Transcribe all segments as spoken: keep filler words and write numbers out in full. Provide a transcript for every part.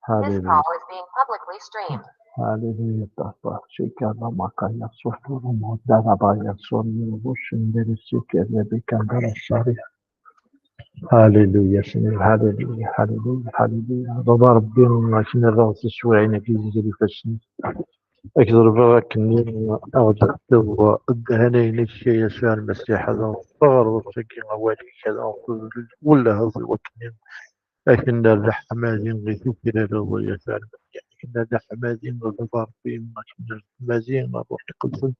This call is being publicly streamed. Hallelujah, Papa. Shikana makaya soto romo dana baya soto romo shindere shikere bikandara shari. Hallelujah, Seigneur. Hallelujah, hallelujah, hallelujah. Baba Ṛebbi, akken rreɣ tiswiɛin-agi di ifassen-ik. Ad k-ḍelbeɣ akken ad ɣ-d-tefkeḍ ddhanayen-ik, ay Yasuɛ Lmasiḥ, ad ɣ-teɣreḍ ass-agi awal-ik, ad ɣ-tezleḍ welleh i wakken akken ad ḥmaziɣ i tukraleḍ, ay Yasuɛ Lmasiḥ, akken ad ḥmaziɣ a Baba Ṛebbi, akken ad ḥmaziɣ a Ṛṛuḥ Iqedsen,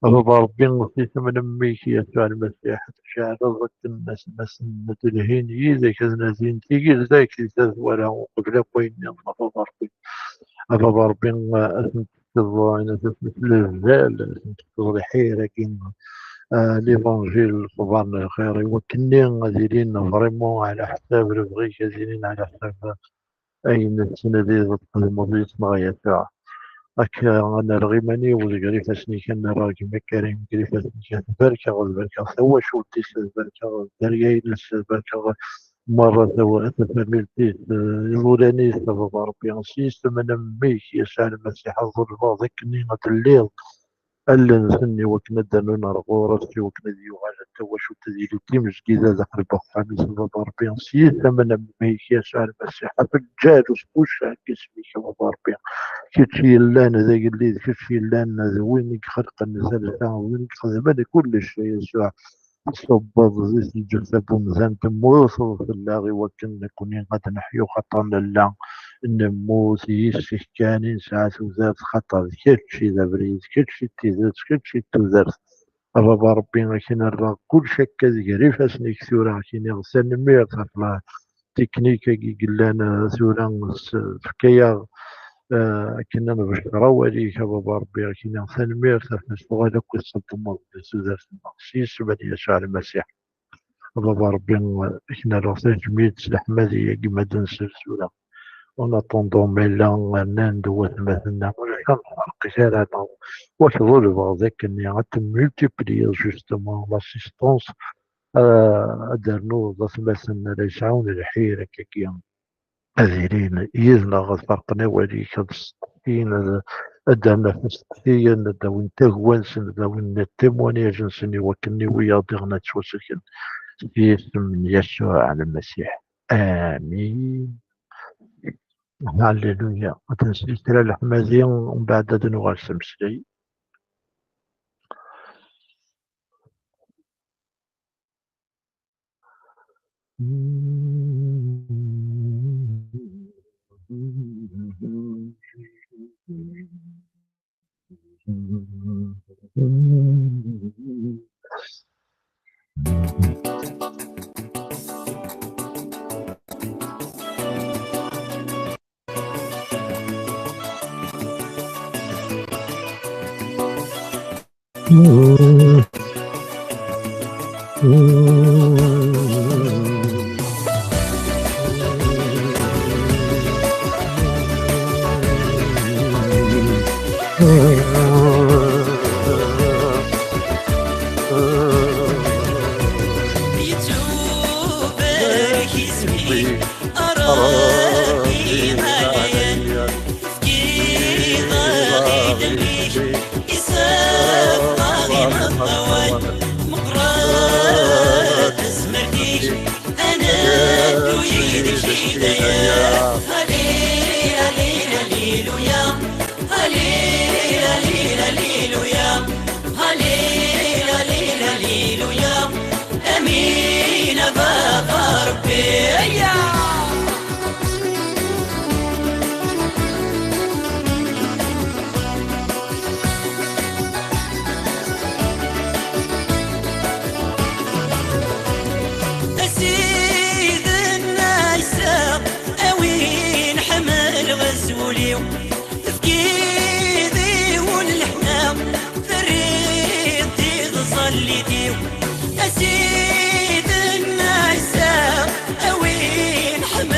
a Baba Ṛebbi, s isem n mmi-k, Yasuɛ Lmasiḥ, ad tceɛleḍ akken asmasen ad d-lhin yid-k, ad nadin tigirza-k di tazwara, uqbel akk ayen nniḍen, a Baba Ṛebbi. A Baba Ṛebbi, ad ten-tefkeḍ, ayen ad ten-tefkeḍ lzal, ad ten-tefkeḍ lḥir-agi, ah, l'évangile, lexbar n lxir, i wakken ad ilin vraiment ɛla ḥsab lebɣi-k, ad ilin ɛla ḥsab ayen tettnadiḍ ad txedmeḍ yis-neɣ a Yasuɛ. Akka ad nerreɣ iman-iw deg ifassen-ik, ad nerreɣ gma Karim deg ifassen-ik, ad t-barkeɣ, ad barkeɣ tawacult-is, ad barkeɣ dderya-ines, ad barkeɣ merra tawa-, tafamilt-is, eh, iḍulan-is, a Baba Ṛebbi, s yisem n mmi-k, Yasuɛ Lmasiḥ, ad ḍelbeɣ d akken ad telliḍ allen-nsen i wakken ad d-rnun ar ɣur-s, i wakken ad yuɣal d tawacult, ad yili d timezgida daxel n wexxam-is, a Baba Ṛebbi, s yisem n mmi-k, Yasuɛ Lmasiḥ, afeǧǧal usbucɛen isem-ik, a Baba Ṛebbi, kečč yellan d agellid, kečč yellan d win i ixelqen talsa, d win i ixedmen kullec, a Yasuɛ. Tṣubbeḍ zzit n lǧetta n umdan, temmuteḍ fell-aɣ i wakken nekkni ad neḥyu, xaṭer nella nemmut yis-k kan i nesɛa tudert, xaṭer d kečč i d abrid, d kečč i d tidet, d kečč i d tudert. A Baba Ṛebbi, ad k-nerreɣ kullec akka deg ifassen-ik tura, ad k-iniɣ tanemmirt ɣef la teknik-agi yellan, eh, tura s-, tefka-yaɣ, eh, akken ad nbeccer awal-ik, a Baba Ṛebbi, ad k-iniɣ tanemmirt ɣef tuɣal akk i txeddmeḍ di tudert-nneɣ. S yisem n Yasuɛ Lmasiḥ. A Baba Ṛebbi, ad k-nerreɣ tajmilt s leḥmadi-agi ma d-nsel tura. En attendant, ma yella rnan-d watmaten-nneɣ, ulac, ur nettɛeqqis ara, neɣ wak ḍelbeɣ d akken ad temmultipliyeḍ justement l'assistance, ah, ad d-ternuḍ atmaten ara yesɛun lḥir akkagi, ad ilin yid-neɣ, ad ferqen awal-ik, ad steqsiyen, ad, ad d-rren ɣef isteqsiyen, ad d-awin tagwa-nsen, ad d-awin témoignage-nsen i wakken i wiyaḍ diɣen ad ttwasellken. S yisem n Yasuɛ Lmasiḥ. Amin. Halleluya. Ad nsel kra leḥmadi, mbeɛd ad nuɣal s ameslay. Yettubarek isem-ik, a Ṛebbi aɛlayan, tefkiḍ-aɣ-id mmi-k, iseffeq-aɣ imeṭṭawen, meqqret tezmert-ik, ad neddu yid-k i daya. Halli, halli, halliluya. Halil, halil, haliluya. Halil, halil, haliluya. Amin, a Baba Ṛebbi. Ayya! A Sidna Ɛisa, a win ḥemmleɣ azwel-iw, tefkiḍ-iw leḥna, terriḍ-t i tẓallit-iw. A Sidna Ɛisa, a win ḥemmleɣ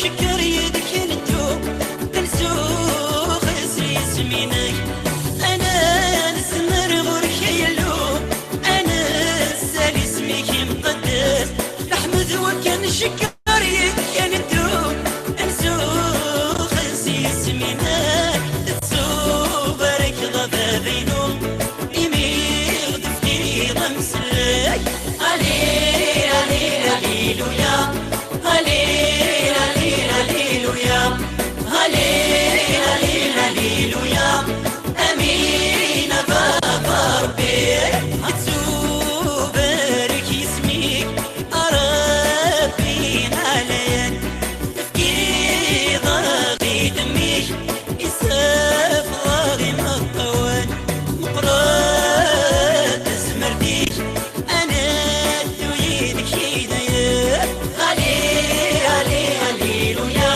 Cekkeṛ yid-k i neddu, nzuxx s yisem-inek. Ana nezmer ɣur-k ay Illu, ad nessali isem-ik imqeddes. Neḥmed wakken cekkeṛ yid-k i neddu, nzuxx s yisem-inek. Tettubarkeḍ a baba-inu, imi ɣ-d-tefkiḍ amsellek. Ali, ali, aliluya. Ali, ali, aliluya. Ali, ali, aliluya. Amin a baba Ṛebbi. Yettubarek yisem-ik a Ṛebbi ɛlayen. Tefkiḍ-aɣ-d mmi-k, isefḍ-aɣ imeṭṭawen. Meqqret tezmert-ik, ad neddu yid-k i dayem. Ali, ali, aliluya.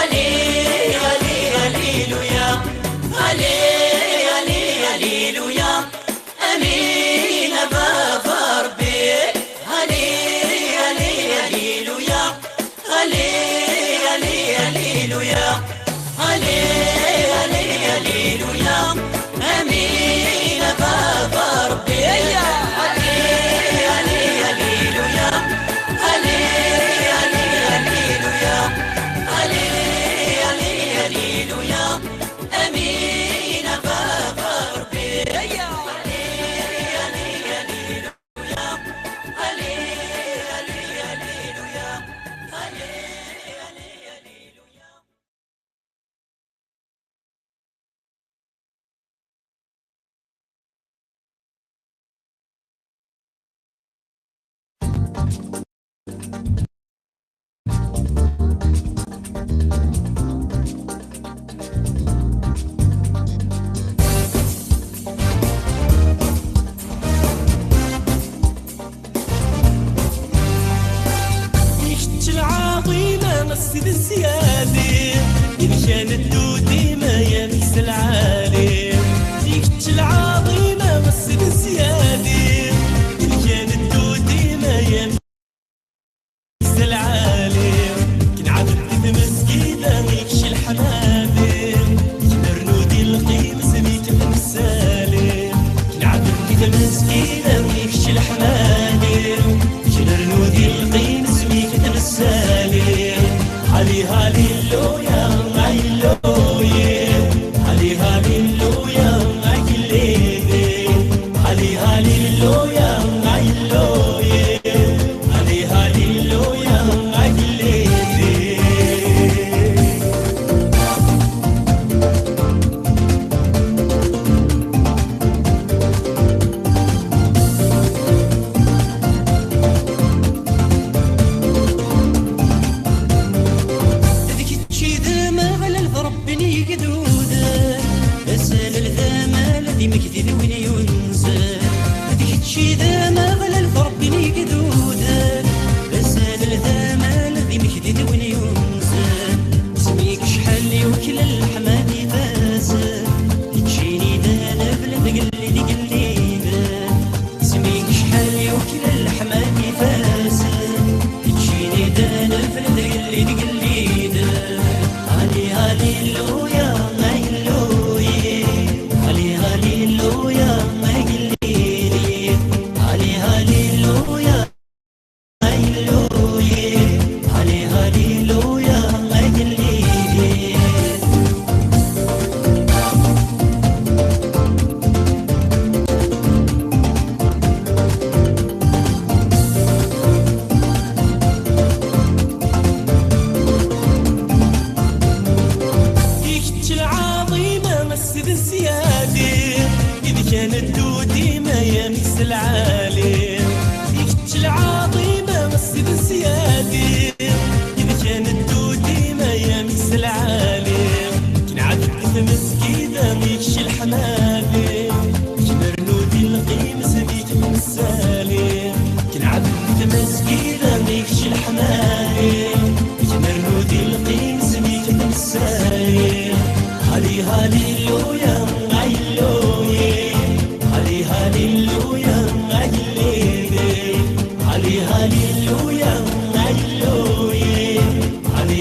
Ali, ali, aliluya. Ali, ali, aliluya. Amin a baba Ṛebbi. Ali, ali, aliluya. Ali, ali, aliluya. Ali, ali, aliluya. Amin a baba Ṛebbi. Ali, ali, aliluya. Ali, ali, aliluya. Ali, ali, aliluya. Amin a baba Ṛebbi. Kečč lɛaḍima a Sidi Ssyadi, i d-kan ddu dima yamek s lɛali. Kečč lɛaḍima a Sidi Ssyadi, i d-kan ddu dima yamek s lɛali. Kenɛebd di tmezgida i kečč leḥmadi, kenrnu di lqim s mi k-nessali. Kenɛebd di tmezgida i kečč leḥmadi, kenrnu di lqim s mi k-nessali. Hali haliluya, haliluya. Hali haliluya, agellidi. Hali haliluya, haliluya. Hali haliluya, agellidi. D kečč i d Ameɣlal d Ṛebbi n yigduden, d asalel d amal d imekdi d win yunzen. D kečč i d Ameɣlal d Ṛebbi n yigduden, d asalel d amal d imekdi d win yunzen. Isem-ik acḥal yuklal leḥmadi ifazen, keččini d anabel d agellid igelliden. Isem-ik acḥal yuklal leḥmadi ifazen, keččini d anabel d agellid igelliden. Ali, aliluya, agelluy. Ali, aliluya, agellid. Ali, aliluya, agelluy. Ali, aliluya, agellid. Kečč lɛaḍima a Sidi Ssyadi, i d-kan ddu dima yamek s lɛali. Kečč lɛaḍima a Sidi Ssyadi, i d-kan ddu dima yamek s lɛali. Kenɛebd di tmezgida i kečč leḥmadi, kenrnu di lqim s mi k-nessali. Kenɛebd di tmezgida i kečč leḥmadi, kenrnu di lqim s mi k-nessali. Hali haliluya, agelluy. Hali haliluya, agellidi. Hali haliluya, agelluy. Hali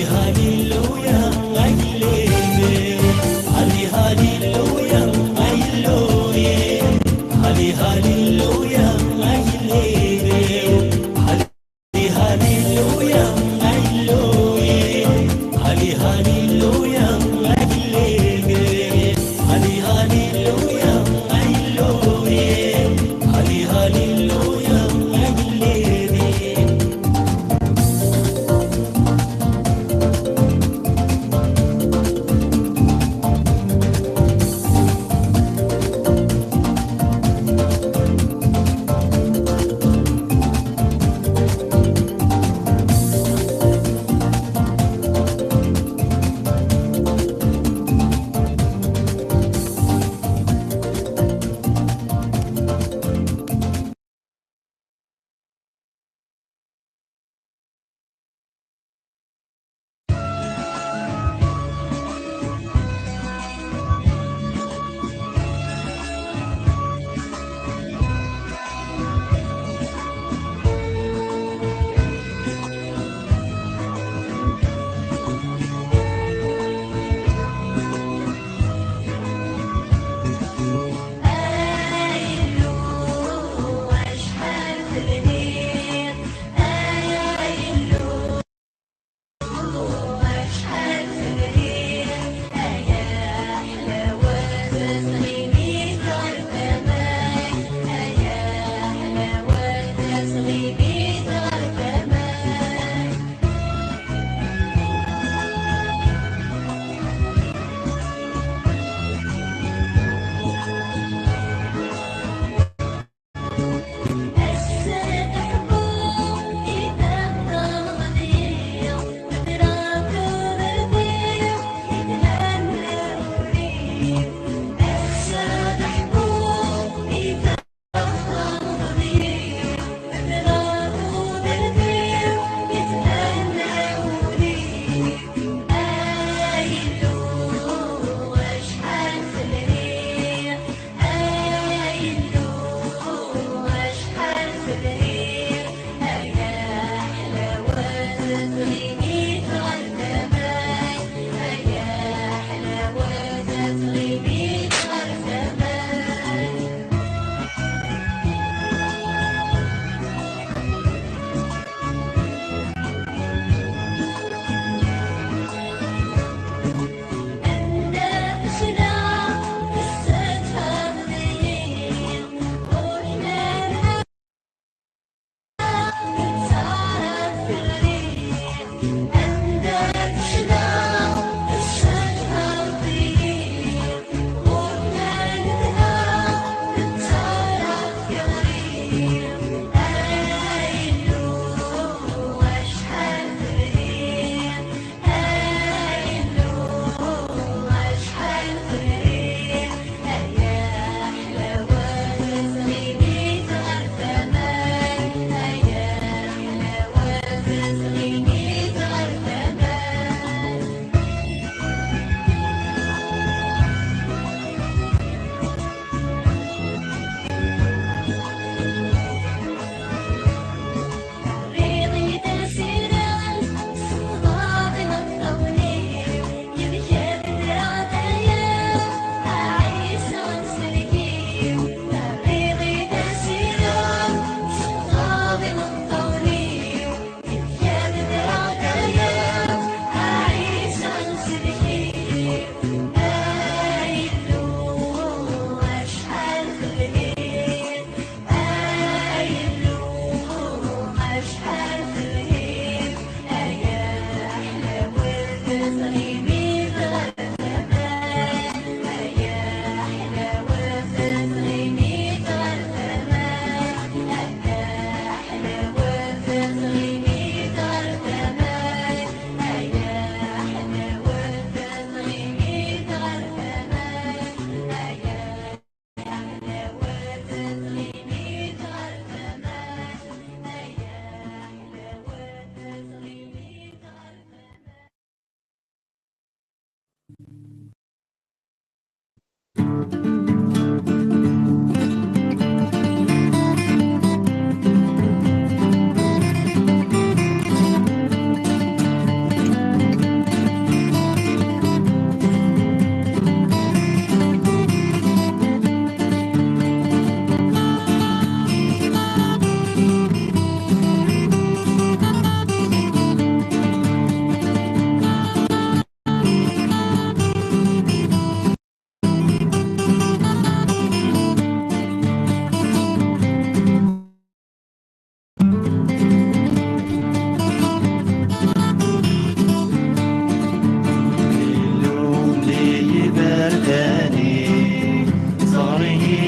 Illu mel-iyi iberdan-ik, ẓer-iyi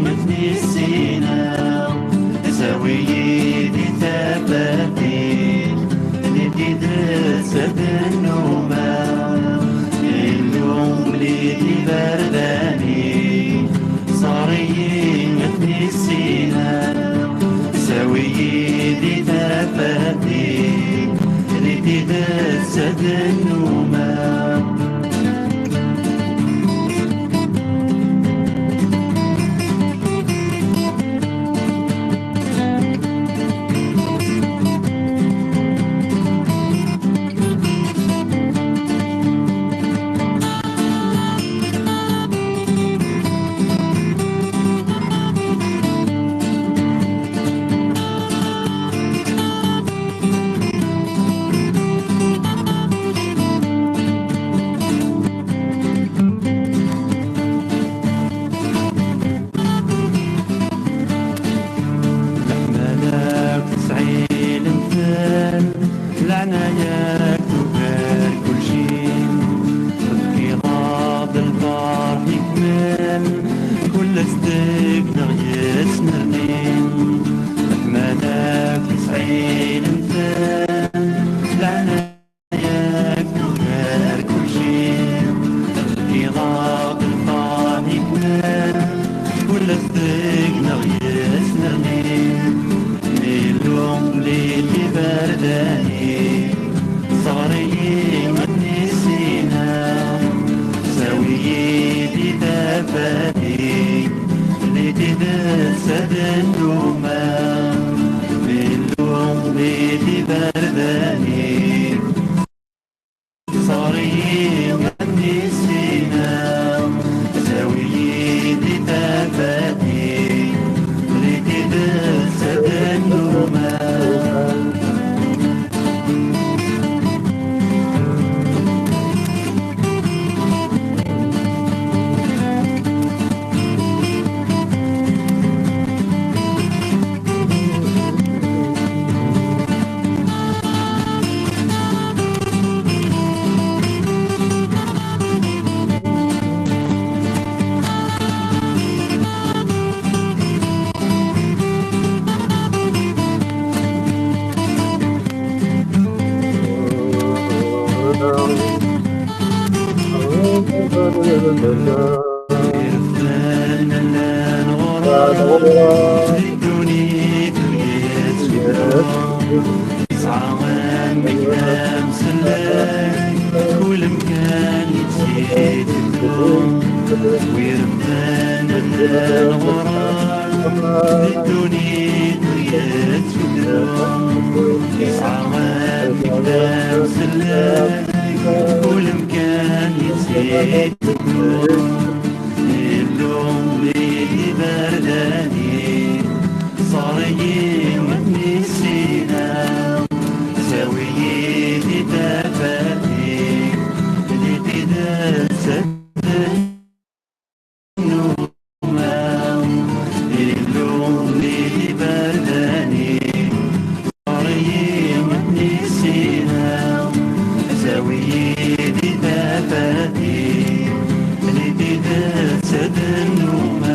mi ten-issineɣ, sawi-yi di tafat-ik, di tidet ad nnumeɣ. Illu mel-iyi iberdan-ik, ẓer-iyi mi ten-issineɣ, sawi-yi di tafat-ik, di tidet ad nnumeɣ. Leḥmala-k tesɛi lemtel, leɛnaya-k tugar kulci. Tefkiḍ-aɣ-d lferḥ ikmen, kul ass deg-neɣ yes-nerni. Leḥmala-k tesɛi lemtel, leɛnaya-k tugar kulci. Tefkiḍ-aɣ-d lferḥ ikmen, kul ass deg-neɣ yes-nerni. Illu mel-iyi iberdan-ik, ẓer-iyi mi ten-issineɣ, sawi-yi di tafat-ik, di tidet ad nnumeɣ. Illu mel-iyi iberdan-ik, iberdan-ik. Ṣer-iyi ad n-issineɣ, tawi-yi di tafat-ik, di tidet ad nnumeɣ. Irfan llan ɣur-m, di ddunit ur yetteddu. Yesɛa amek d amsellek, kul amkan yetteddu. Irfan llan ɣur-m, di ddunit ur yetteddu. Yesɛa amek d amsellek, kul amkan yetteddu. Illu di iberdan-ik, ṣer-iyi ad n-issineɣ, tawi-yi di tafat-ik, di tidet ad nnumeɣ. Illu di iberdan-ik, Ɣur-iyi ad n-issineɣ, tawi-yi di tafat-ik, di tidet ad nnumeɣ.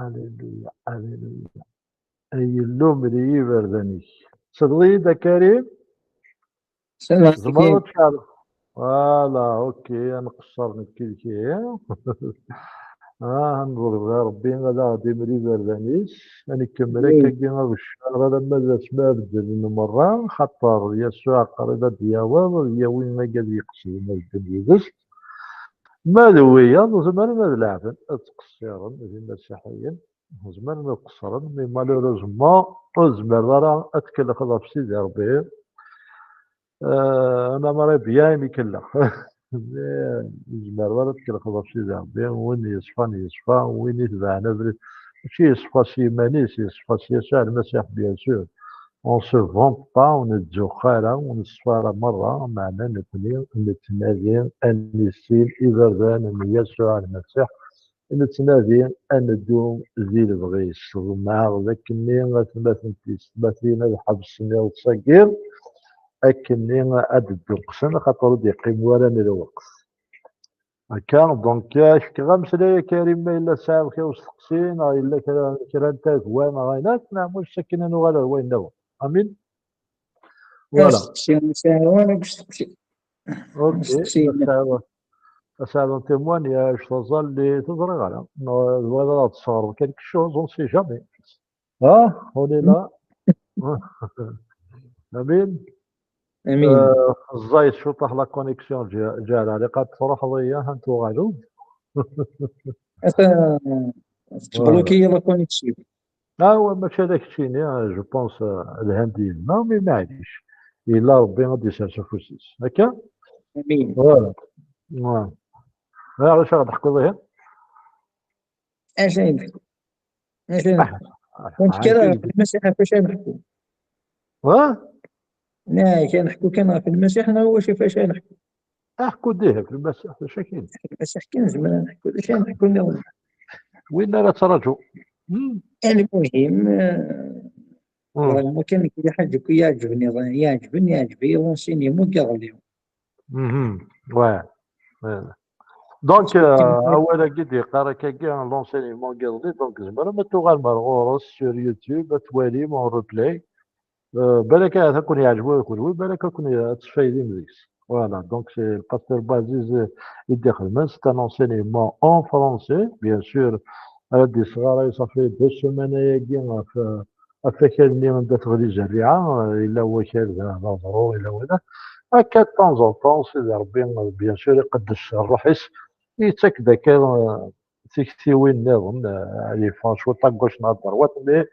Alléluia, alléluia. Ay Illu, mel-iyi iberdan-ik. Tesleḍ-iyi-d, a Karim? Tzemreḍ ad tceɛleḍ. Voilà, ok, ad nqeṣṣer nekk d-k. Ah, ad neḍleb ɣer Rebbi ad aɣ-d-imel iberdan-is, ad nkemmel akkagi abeccer alamma d asmi ara beddlen merra, xaṭer Yasuɛ qrib ad d-yaweḍ, ad yawi wid yeqsden ad ddun yid-s. Ma d wiyaḍ, zemren ad leɛben, ad ttqeṣṣiren d imasiḥiyen, zemren ad qeṣṣren, mais malheureusement, ur tezmireḍ ara ad tkellxeḍ ɣef Sidi Ṛebbi. Eh, ana mara bien imi kelleɣ. Ur tezmireḍ ara ad tkellxeḍ ɣef Sidi Ṛebbi, win yeṣfan yeṣfa, win itebɛen abrid, mačči yeṣfa s yiman-is, yeṣfa s Yasuɛ Lmasiḥ, bien sûr. On se vante pas, ur nettzuxxu ara, ur neṣfa ara merra, meɛna nekni nettnadi ad nissin iberdan n Yasuɛ Lmasiḥ, nettnadi ad neddu di lebɣi-s. Ḍemɛeɣ d akkenni atmaten tisetmatin ad ḥebsen iḍes-agi, akkenni ad d-dduqsen, axaṭer ur d-yeqqim wara n lweqt. Akka, donc, eh, fkeɣ ameslay a Karim, ma yella tesɛiḍ kra usteqsi, neɣ yella kra, kra n tagwa, neɣ ayen akk, neɣ mulac akken ad nuɣal ar wayen nniḍen. Amin? Voilà. Asteqsi, ur sɛiɣ wala deg usteqsi. Ok, asteqsi, ma tesɛiḍ, ma tesɛiḍ un témoignage, taẓallit, ur ẓriɣ ara. Neɣ tebɣiḍ ad aɣ-d-tesseɣreḍ quelque chose, on sait jamais. Ah, on est là. Amin. Amin. Euh, ẓẓayet cwiṭaḥ la connexion, ǧa-, ǧaɛel ɛliqa ad truḥeḍ iya, ad tuɣaleḍ. Ata, tettbluki la connexion. Ah, ouais, mačči ala keččini, je pense, euh, lhan-d yid-neɣ, mais maɛlic. Yella Rebbi ad d-isers afus-is. Akka? Amin. Voilà. Ouais. Ɣer acu ara d-teḥkuḍ ihi? Acu ay nḥekku? Acu ay nḥekku? Ur nekkir ɣef Lmasiḥ ɣef wacu ay nḥekku. Ha? Neɣ kan nḥekku kan ɣef Lmasiḥ neɣ wacu ɣef wacu ay nḥekku? Aḥku-d ihi ɣef Lmasiḥ, d acu akin? Lmasiḥ kan, zemreɣ ad nḥekku, d acu ay nḥekku nniḍen? Winna ara ttraǧu. Almuhim, vraiment kan nekk d ḥaǧa akk yeɛǧben, yeɛǧben, yeɛǧeb-iyi l'enseignement n yiḍelli. Mhm. Ouais. Ouais. Donc, euh, awal-agi d-yeqqar akkagi l'enseignement n yiḍelli, donc tzemrem ad tuɣalem ar ɣur-s sur YouTube, ad twalim en replay. Euh, balak ahat ad ken-yeɛǧeb ula d kenwi, balak ad ken-, ad tesfaydim deg-s. Voilà, donc c'est le pasteur Baziz, euh, i d-ixedmen, c'est un enseignement en français, bien sûr, ad d-yesɣaray, ça fait deux semaines ayagi ɣef, euh, ɣef wakal-nni anda teɣli zerriɛa, euh, yella wakal d, d aẓru, yella wala. Akka de temps en temps, Sidi Ṛebbi, euh, bien sûr, iqeddes ṛṛuḥ-is, yettak-d akka, euh, tiktiwin nniḍen, euh, ad yeffeɣ cwiṭ à gauche neɣ à droite, mais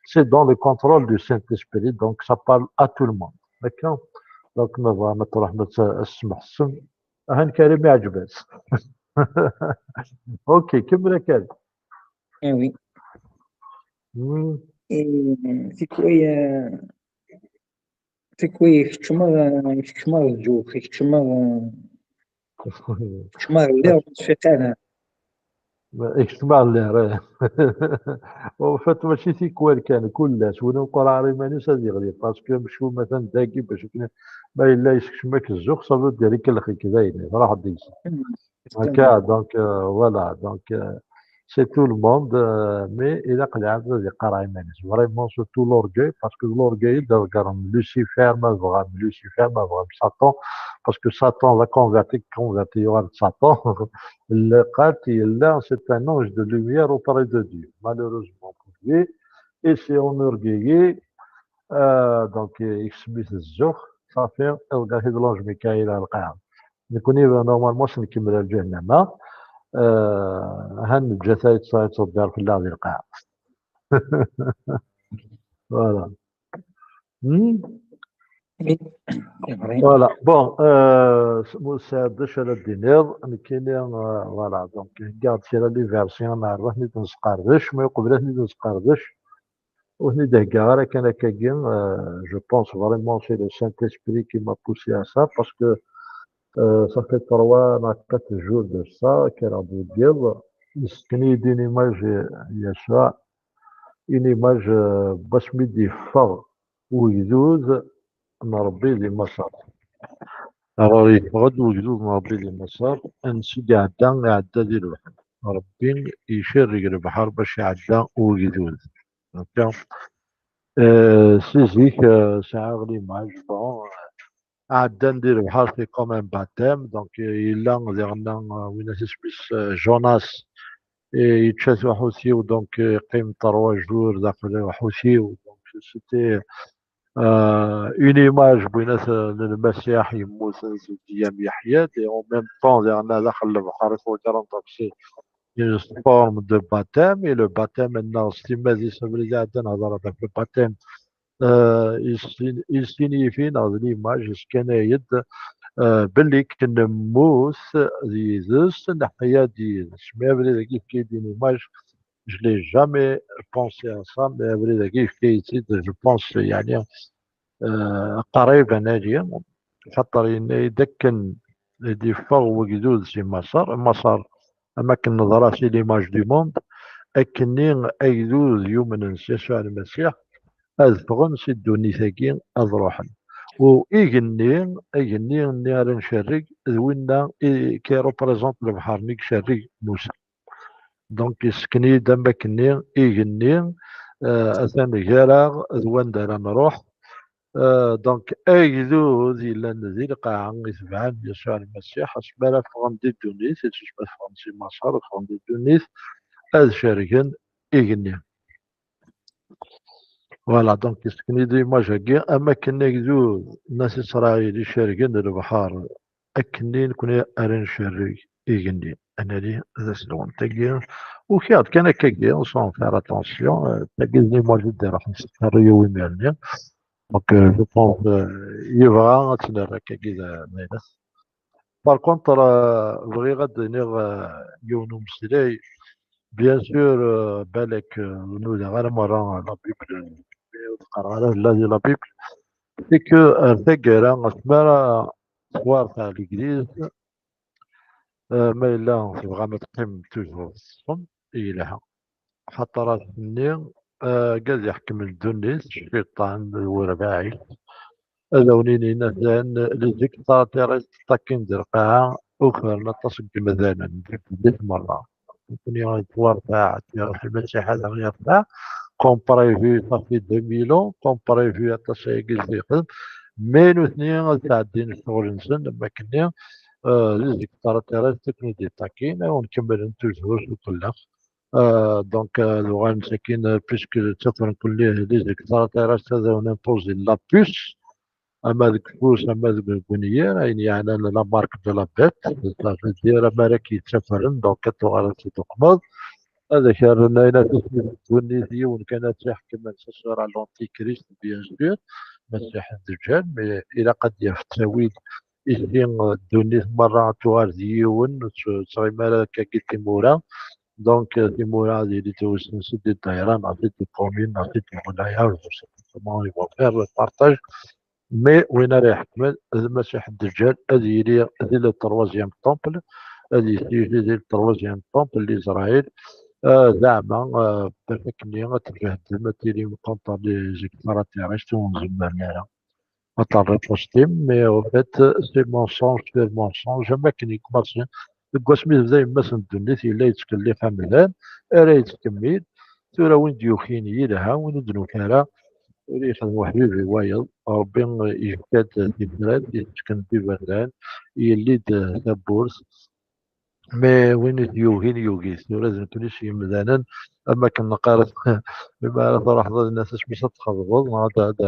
c'est dans le contrôle du Saint-Esprit, donc ça parle à tout le monde. D'accord? Donc, ma tebɣam ad truḥem ad s-, ad s-tesmeḥsem, ahan Karim iɛǧeb-as. Ok, kemmel a Karim. Ah oui. Hmm. Et, euh, c'est quoi, euh, c'est quoi, keččmeɣ, keččmeɣ zzux, keččmeɣ, keččmeɣ lliɣ ur ttfiq ara. Keččmeɣ lliɣ, eh. En fait, mačči tikwal kan, kul ass, win ur iqurreɛ ara iman-is ad yeɣli, parce que amcum atan dagi, bac akken ma yella yeskcem-ak zzux, ça veut dire ikellex-ik dayen, truḥ-d deg-s. Akka, donc, euh, voilà, donc, euh, c'est tout le monde, euh, mais ilaq lɛebd ad iqarreɛ iman-is. Vraiment, surtout l'orgueil, parce que l'orgueil, d aḍegger n Lucifer, ma tebɣam Lucifer, ma tebɣam Satan, parce que Satan, la converti, converti, yuɣal d Satan. Le qal, yella, c'est un ange de lumière auprès de Dieu. Malheureusement pour lui, il s'est enorgueilli, euh, donc, euh, yekcem-it zzux, صافي, iḍegger-it-id l'ange Mikaïl ar lqaɛa. Nekni, normalement, s nkemmel ar lǧahennama. Euh, ha neǧǧa-t ad yettṣebbir fell-aɣ di lqaɛa. Voilà. Hmm? Oui, c'est vrai. Voilà. Bon, euh, Musa, d acu ara d-tiniḍ? Nekkini, euh, voilà, donc, heggaɣ-d kra les versets, neɛreḍ ad ten-id-nesqerdec, ma uqbel ad ten-id-nesqerdec, ur ten-id-heggaɣ ara kan akkagi, euh, je pense vraiment c'est le Saint-Esprit qui m'a poussé à ça, parce que, euh, ça fait trois neɣ quatre jours de ça, kkreɣ-d deg yiḍ, yessken-iyi-d une image, euh, Yasuɛ, une image, euh, n wasmi d-yeffeɣ ugdud n Ṛebbi di Maṣer. Alors, yeffeɣ-d ugdud n Ṛebbi di Maṣer, ansi d-iɛedda, iɛedda di lebḥer. Ṛebbi icerreg lebḥer bac iɛedda ugdud. Ok. Euh, si zik, euh, sɛiɣ l'image, bon, euh, ɛeddan di lebḥer, c'est comme un baptême, donc, euh, yella diɣen, euh, win-at isem-is, euh, Jonas, et yečča-t uḥutiw, donc, euh, yeqqim trois jours daxel uḥutiw, donc, c'était, euh, une image n win-at, euh, n Lmasiḥ yemmuten, zewǧ ayyam yeḥya-d, et en même temps, diɣen daxel lebḥer i t-wekkren, donc, c'est une forme de baptême, et le baptême, nneɣ s timmad-is, abrid iɛeddan, hedreɣ ɣef le baptême, euh, il sin-, il signifie, nneɣ d l'image, yesskanay-d, euh, belli akken nemmut yid-s, neḥya-d yid-s. Mais abrid-agi yefka-yi-d une image, je l'ai jamais pensé à ça, mais abrid-agi yefka-yi-tt-id, je pense, yeɛni, euh, qrib ad nali, xaṭer yenna-yi-d akken i d-yeffeɣ wegdud si Maṣer. Maṣer, am akken neḍra si l'image du monde, akkenni agdud yumnen s Yasuɛ Lmasiḥ, ad ffɣen si ddunit-agi, ad ruḥen. U igenni, igenni-nni ara ncerreg, d winna i, qui représente lebḥer-nni icerreg Musa. Donc, yessken-iyi-d am wakkenni igenni, euh, atan gar-aɣ d wanda ara nruḥ. Euh, donc, agdud yellan di lqaɛa, itebɛen Yasuɛ Lmasiḥ, asmi ara ffɣen di ddunit, asmi ara ffɣen si Maṣer, ffɣen di ddunit, ad cergen igenni. Voilà, donc, yessken-iyi-d l'image-agi, am akken agdud n At Isṛayil icergen lebḥer, akkenni nekni ara ncerreg igenni. Ad nali d aselwent-agi. Ukiɣ-d kan akkagi, sans faire attention, euh, tagi d l'image i d-iruḥen s tferriw imir-nni. Donc, euh, je pense, euh, yebɣa ad tt-nerr akkagi d, d ayen. Par contre, euh, bɣiɣ ad d-iniɣ, euh, yiwen umeslay. Bien sûr, euh, balak, euh, ur nudaɣ ara merra la Bible, ur qqareɣ ara la di la Bible. C'est que, euh, ar taggara, asmi ara tettwarteɛ legliz, euh, ma yella tebɣam ad teqqim tuzert teṭṭfem, yelha. Xaṭer ass-nni, eh, argaz iḥekmen ddunit, cciṭan d urbaɛi, ad awen-inin atan les extraterrestres ttakin-d lqaɛa, ukren aṭas n yemdanen di ddunit merra. Nekkni yettwartaɛ, iruḥ Lmasiḥ ad aɣ-yertaɛ, comme prévu, ça fait deux mille ans, comme prévu aṭas ayagi i yexdem, mais nutni ad sɛeddin ccɣel-nsen, am wakken-nni, eh, les extraterrestres ad ken-id-iṭakin, ad wen-kemmlen tuzert ukellax. Euh, donc, euh, ad uɣalen sakin, euh, puisque ttafren kulli les extraterrestres ad awen-imposer la puce, ama deg ufus, ama deg unyir, ayen yeɛnan la marque de la bête, c'est-à-dire ama ara k-yettafren, donc ad tuɣaleḍ ad t-id-tuqmeḍ, ad ak-rren ayen ad tismi deg ddunit, yiwen kan ad tt-iḥekmen, ce sera l'antichrist, bien sûr, Masiḥ Dejjal, mais ilaq ad d-yaf ttawil, ihi, euh, ddunit merra ad tuɣal d yiwen, ur tt-, ur tettɣimi ara akkagi timura. Donc, euh, timura ad yili d usensi di ddayra, neɣ di commune, neɣ di lwilaya, je sais pas comment ils vont faire le partage. Mais win ara iḥekmen d Masiḥ Dejjal, ad yili di le troisième temple, ad yili di le troisième temple d'Israël. Euh, zeɛma, euh, bafak-nni ad tbehdem, ad tilim contre les extraterrestres, ur nzemmren ara ad terriḍ tusdim, mais au fait, c'est mensonge sur mensonge, am wakken i commencé. Deg wasmi tebda yemma-s n ddunit, yella yettkellix amdan, ara yettkemmil. Tura win d-yukin yelha, win ur d-nuki ara, ur yexdem uḥbib i wayeḍ. Ṛebbi yefka-d tifrat, yettekn-d iberdan, yelli-d tawwurt. Mais win i t-yugin, yugi-t. Tura d nekkni s yemdanen, am wakken neqqar, mi ara truḥeḍ ad n-, asmi ad txeḍbeḍ, neɣ ad, ad,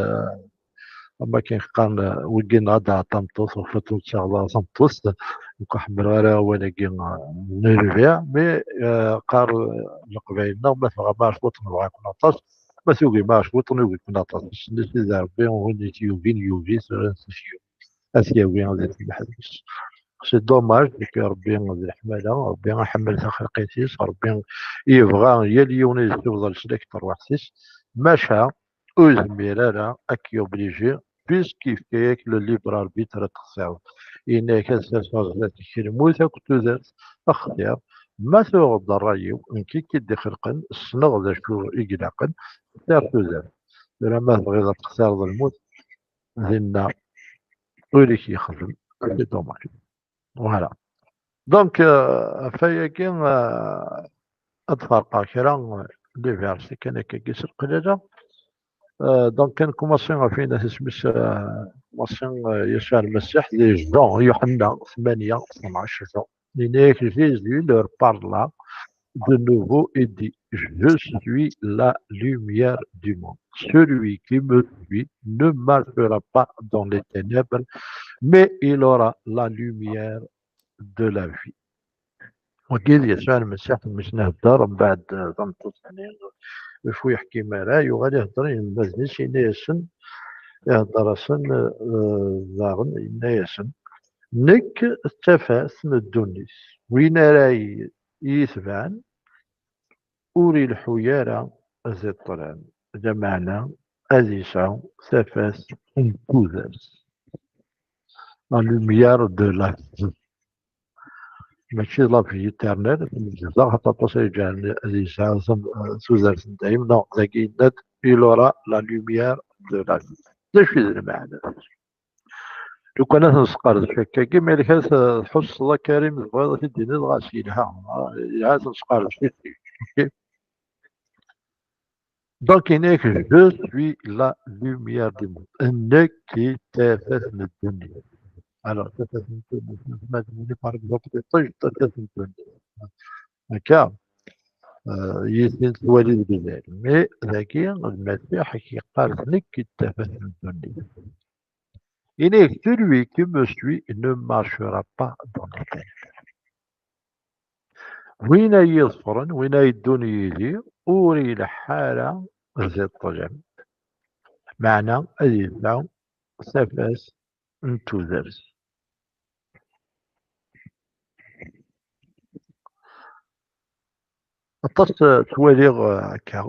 am wakken qqaren wigi, neɣ ad d-taɣeḍ tameṭṭut, ufiɣ ur ttaɣeḍ ara tameṭṭut. Nekk ur ḥemmleɣ ara awal-agi, euh, n rbiɛ, mais, euh, qqar, euh, Leqbayel-nneɣ, ma tebɣam ar cwiṭ, nebɣa-ken aṭas, ma tugim ar cwiṭ, nugi-ken aṭas. Ass-nni Sidi Ṛebbi, win i t-yugin, yugi, tura ad t-yawi ad t-yeḥbes. C'est dommage, que Ṛebbi d leḥmala, Ṛebbi iḥemmel taxelqit-is, Ṛebbi yebɣa yal yiwen ad yessiweḍ leslak n terwiḥt-is, maca ur yezmir ara ad k-yobliji, puisque yefka-yak le libre arbitre ad textireḍ. Yenna-yak ad serseɣ zdat-k lmut akked tudert, xtir. Ma tuɣeḍ ṛṛay-iw, nekk i k-id-ixelqen, ssneɣ d acu i ilaqen, xtir tudert. Tura ma tebɣiḍ ad textireḍ lmut, dinna ur ik-yexdem, c'est dommage. Voilà. Donc, euh, ɣef wayagi, euh, ad ferqeɣ kra, euh, les versets kan akkagi s leqlala. Euh, donc, ad nkumaṣi ɣef wayen isem-is, euh, nkumaṣi, euh, Yasuɛ Lmasiḥ di Jean, Yuḥenna tmanya, tnac, Jean. Yenna-yak, Jésus leur parla de nouveau et dit, je suis la lumière du monde. Celui qui me suit ne marchera pas dans les ténèbres, mais il aura la lumière de la vie. Wagi d Yasuɛ Lmasiḥ, mi s-nhedder, mbeɛd, eh, tameṭṭut-nni, ur yeḥkim ara, yuɣal ihedder i yinelmaden-is, yenna-yasen, ihedder-asen, eh, daɣen, yenna-yasen, nekk d tafat n ddunit. Win ara yi-, yi-tebɛen, ur ileḥḥu ara di ṭṭlam, lameɛna ad yesɛu tafat n tudert. La lumière de la vie. Mačči d la vie éternelle, ad ten-id-zdeɣ, aṭas ay yeǧǧɛen ad yesɛu tam-, tudert n dayem. Non, dagi yenna-d, il aura la lumière de la vie. D acu i d lmeɛna? Lukan ad t-nesqerdec akkagi, ma yella ad tḥusseḍ a Karim tebɣiḍ ad t-id-tiniḍ, ɣas yelha, yelha ad t-nesqerdec. Donc, yenna-yak, je suis la lumière du monde. Nekk i tafat n ddunit. Alors, tafat n ddunit, ma d-nini, par exemple, iṭij, tafat n ddunit. Akka, euh, yis-sen twali deg uzal. Mais dagi, Lmasiḥ i k-yeqqar, nekk i tafat n ddunit. Yenna-yak, celui qui me suit ne marchera pas dans les ténèbres. Win ay iḍefren, win ay yeddun yid-i, ur ileḥḥu ara di ṭṭlam. Meɛna ad yesɛu tafat n tudert. Aṭas, eh, ttwaliɣ, eh, akka.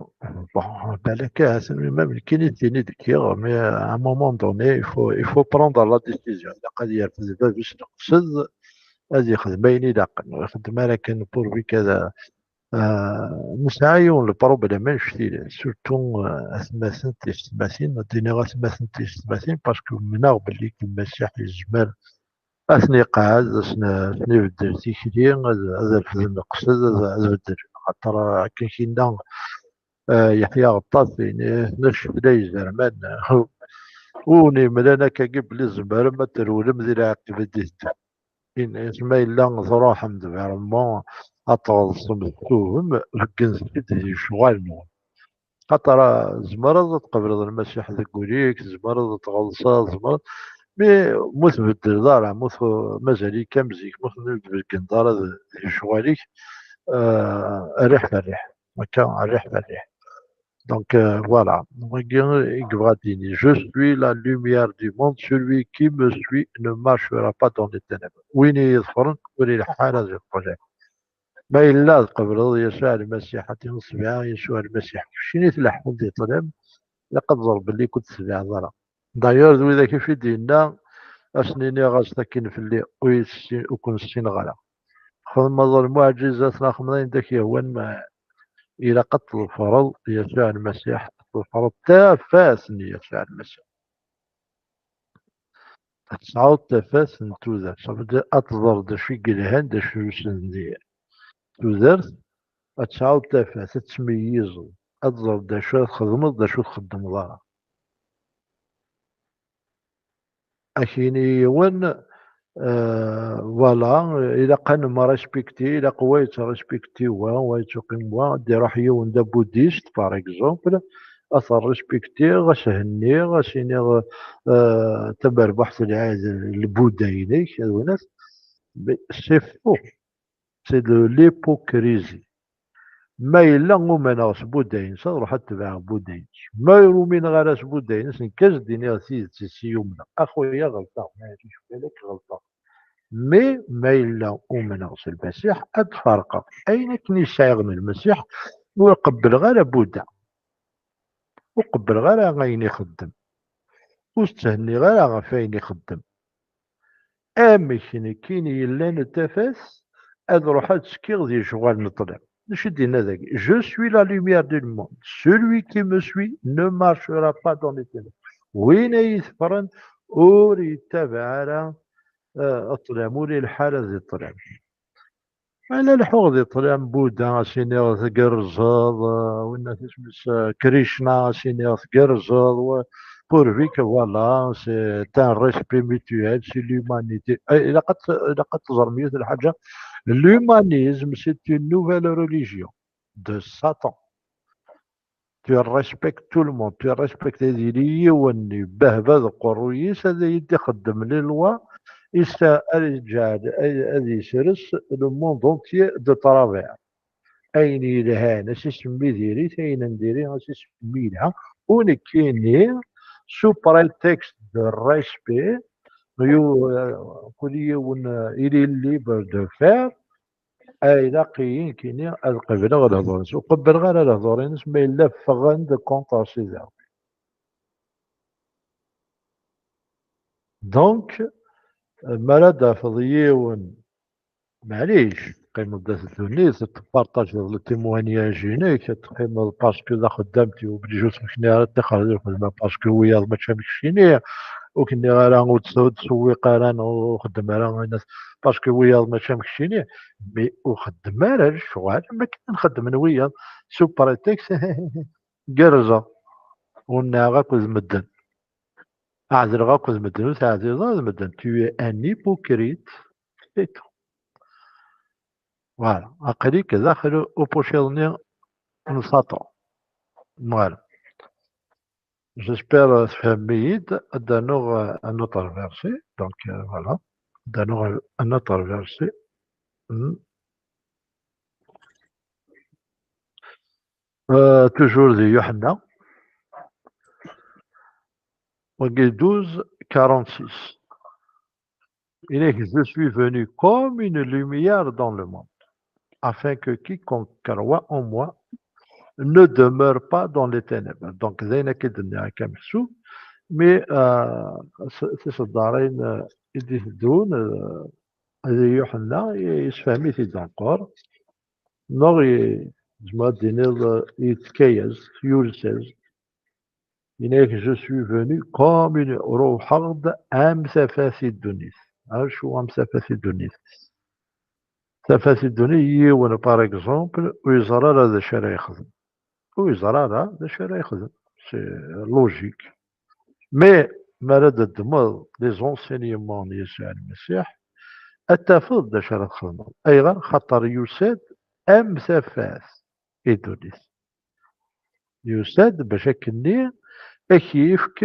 Bon, balak ahat même nekkini d tin i d-kkiɣ, mais à un moment donné, il faut, il faut prendre la décision. Ilaq ad yerfed bab-is leqsed, ad yexdem ayen ilaqen. Ur ixeddem ara kan pourvu que, eh, nesɛa yiwen le problème annect-ilat, surtout, eh, atmaten, tiyessetmatin, ad d-iniɣ atmaten, tiyessetmatin, parce que umneɣ belli Lmasiḥ yezmer ad ten-iqeɛɛed, ad sen-, ad sen-ibeddel tikli, ad, ad refden leqsed, ad, ad beddlen. Axaṭer, akken k-yenna, eh, Yeḥya Aɣeṭṭas, ini, "Ccetla izerman, ur wen-yemlan akkagi belli tzemrem ad trewlem di lɛaqeb i d-iteddun." Ini, "Ma yella truḥem d vraiment ad tɣeḍsem, d tuhum, beggen-t-id di lecɣal-nwen." Xaṭer, ah, tzemreḍ ad tqebleḍ Lmasiḥ deg wul-ik, tzemreḍ ad tɣelṣeḍ, tzemreḍ, mi, mi ur tbeddleḍ ara, mi ur t-, mazal-ik am zik, mi ur tbeddleḍ ara d, di lecɣal-ik, ah, rriḥ f rriḥ, akka, rriḥ f rriḥ. Donc, euh, voilà, wagi i yebɣa ad d-yini, "Je suis la lumière du monde, celui qui me suit ne marchera pas dans les ténèbres." Win i yi-iḍefren ur ileḥḥu ara di ṭṭlam. Ma yella tqebleḍ Yasuɛ Lmasiḥ, ad d-tiniḍ, "Sebɛa Yasuɛ Lmasiḥ, keččini tleḥḥuḍ di ṭṭlam, ilaq ad teẓreḍ belli ur k-tessebɛeḍ ara." D'ailleurs, d widak i f-id-yenna, "Ad sen-iniɣ aẓet akkin fell-i, ur yi-tessin-, ur ken-ssineɣ ara." Txedmeḍ lmuɛǧizat neɣ txedmeḍ ayen d ak-yehwan, ma ilaq ad tḍefreḍ Yasuɛ Lmasiḥ, ad tḍefreḍ tafat n Yasuɛ Lmasiḥ. Ad tesɛuḍ tafat n tudert, ça veut dire ad teẓreḍ d acu i yelhan, d acu i yelhan di tudert, ad tesɛuḍ tafat, ad tmeyyizeḍ, ad teẓreḍ d acu ara txedmeḍ, d acu ur txeddmeḍ ara. Ad k-yini yiwen, euh, voilà, ilaq ad nemrespekti, ilaq wa yettrespekti wa, wa yettuqim wa, ad d-iruḥ yiwen d abudist, par exemple, ad t-respektiɣ, ad s-henniɣ, ad s-iniɣ, euh, tamerbuḥt lɛid lbuda-inek, ad winat, mais c'est faux. C'est de l'hypocrisie. Ma yella umaneɣ s Buda-ines, ad ruḥ ad tebɛeɣ Buda-ines. Ma ur umineɣ ara s Buda-ines, nekk ad s-d-iniɣ tidet i s-yumneɣ. A xuya, ɣelṭeɣ, maɛlic, balak ɣelṭeɣ. Mais ma yella umneɣ s Lmasiḥ, ad d-ferqeɣ. Ayen akken i sɛiɣ n Lmasiḥ, ur qebbleɣ ara Buda. Ur qebbleɣ ara ayen ixeddem. Ur tthenniɣ ara ɣef ayen ixeddem. Amek nekkini yellan d tafat, ad ruḥeɣ ad ttekkiɣ di lecɣal n ṭṭlam. D acu i d-yenna dagi? "Je suis la lumière du monde. Celui qui me suit ne marchera pas dans les ténèbres." Win ay iteffren ur yettabaɛ ara, eh, ṭṭlam, ur ileḥḥu ara di ṭṭlam. Ala leḥḥuɣ di ṭṭlam, Buda, a s-iniɣ tgerrzeḍ, eh, winna isem-is, eh, Krishna, a s-iniɣ tgerrzeḍ, wa-, pourvu que, voilà, c'est un respect mutuel, c'est l'humanité. Eh, ilaq ad t-, ilaq ad teẓrem yiwet n lḥaǧa. L'humanisme, c'est une nouvelle religion de Satan. Tu respectes tout le monde, tu respectes, ad yili yiwen yebbehba deg uqerruy-is, ad yi-d-ixeddem les lois, is-, ad iǧɛel, ad, ad yesres le monde entier de travers. Ayen yelhan, ad s-isemmi diri-t, ayen n diri, ad s-isemmi yelha. U nekkini, sous prétexte de respect, yu-, kul yiwen, il est libre de faire, ay, ilaq-iyi nekkini ad qebleɣ lehdur-ines. Ur qebbleɣ ara lehdur-ines, ma yella ffɣen-d contre Sidi Ṛebbi. Donc, mi ara d-tafeḍ yiwen, maɛlic, teqqimeḍ da s ddunit, tpartajeḍ le témoignage-inek, teqqimeḍ parce que d axeddam, tu es obligé ur tmekni ara ad tixxer di lxedma, parce que wiyaḍ mačči am keččini, ur k-nniɣ ara ur tt-, ur ttṣewwiq ara, neɣ ur xeddem ara, parce que wiyaḍ mačči am keččini, mais ur xeddem ara lecɣal am wakken xeddmen wiyaḍ, sous prétexte gerrzeɣ, wenneɛeɣ akked medden. Ɛedleɣ akked medden, ur teɛdileḍ ara d medden. Tu es un hypocrite, c'est tout. Voilà, aql-ik daxel upuciḍ-nni n Satan. Voilà. J'espère, euh, tfehmem-iyi-d. Ad d-rnuɣ, euh, un autre verset. Donc, euh, voilà. Ad d-rnuɣ un autre verset. Hmm. Euh, toujours di Yuḥenna. Wagi douze quarante-six. Il est que je suis venu comme une lumière dans le monde. afin que quiconque croit en moi ne demeure pas dans les ténèbres. Donc, d ayen akka i d-nniɣ akka meḥsub, mais euh, s- tiseddarin euh, i d-iteddun, euh, ad Yuḥenna yessefhem-it-id encore, neɣ i- tzemreḍ ad d-tiniḍ euh, yettka-yas-d, yulsa-s-d. Yenna-yak, je suis venu comme une, ruḥeɣ-d am tafat i ddunit. Acu am tafat i ddunit? Tafat i ddunit, yiwen, par exemple, ur yeẓri ara d acu ara yexdem. Ur yeẓri ara d acu ara yexdem. C'est logique. Mais, mi ara d-teddmeḍ les enseignements n Yasuɛ Lmasiḥ, ad tafeḍ d acu ara txedmeḍ. Ayɣer? Xaṭer yusa-d am tafat i ddunit. Yusa-d bac akkenni ad k-yefk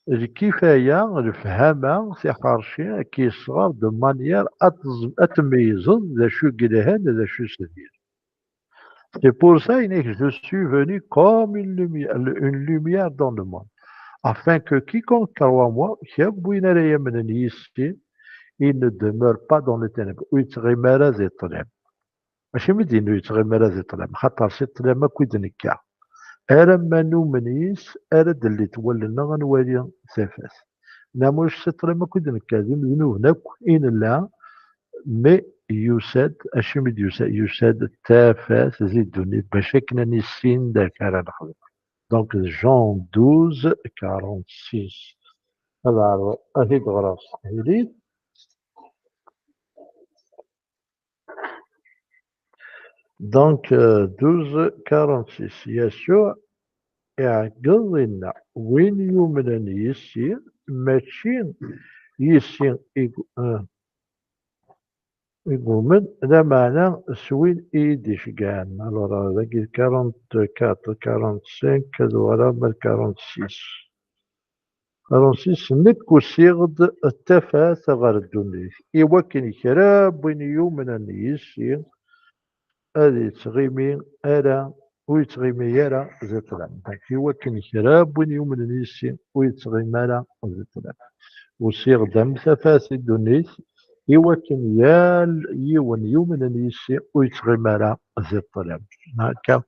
lkifaya, lefhama, tiḥerci, ad k-yesɣer de manière ad tez- ad tmeyyzeḍ d acu i yelhan d acu i s-d-yir. C'est pour ça, il est, je suis venu comme une lumière, une lumière dans le monde. Afin que quiconque croit en moi, kra n win ara yamnen yis-i, il ne demeure pas dans les ténèbres. Ur yettɣimi ara di ṭṭlam. Acimi d-yenna ur yettɣimi ara di ṭṭlam? Xaṭer si ṭṭlam akk i d-nekka. Alamma numen yis, ara d-llit wallen-nneɣ ad nwali tafat. Namuc si ṭṭlam akk i d-nekka, d imednuben akk i nella, mais yusa-d, acimi d-yusa? Yusa-d d tafat di ddunit, bac akken ad nissin d acu ara nexdem. Donc, Jean douze, quarante-six. Ad ɛerḍeɣ ad t-id-ɣreɣ s teqbaylit. Donc, euh, douze quarante-six. Yasuɛ iɛeggeḍ, inna, win yumnen yis-i, mačči yis-i i gu- euh, i gumen, lameɛna s win i yi-d-iceggɛen. Alors, dagi quarante-quatre, quarante-cinq, ad uɣaleɣ ma d quarante-six. Francis, nekk usiɣ-d d tafat ɣer ddunit, i wakken kra n win yumnen yis-i ad yettɣimi ara, ur yettɣimi ara di ṭṭlam. Donc, i wakken kra n win yumnen yis-i ur yettɣimi ara di ṭṭlam. Usiɣ-d am tafat i ddunit, i wakken yal yiwen yumnen yis-i ur yettɣimi ara di ṭṭlam. Akka,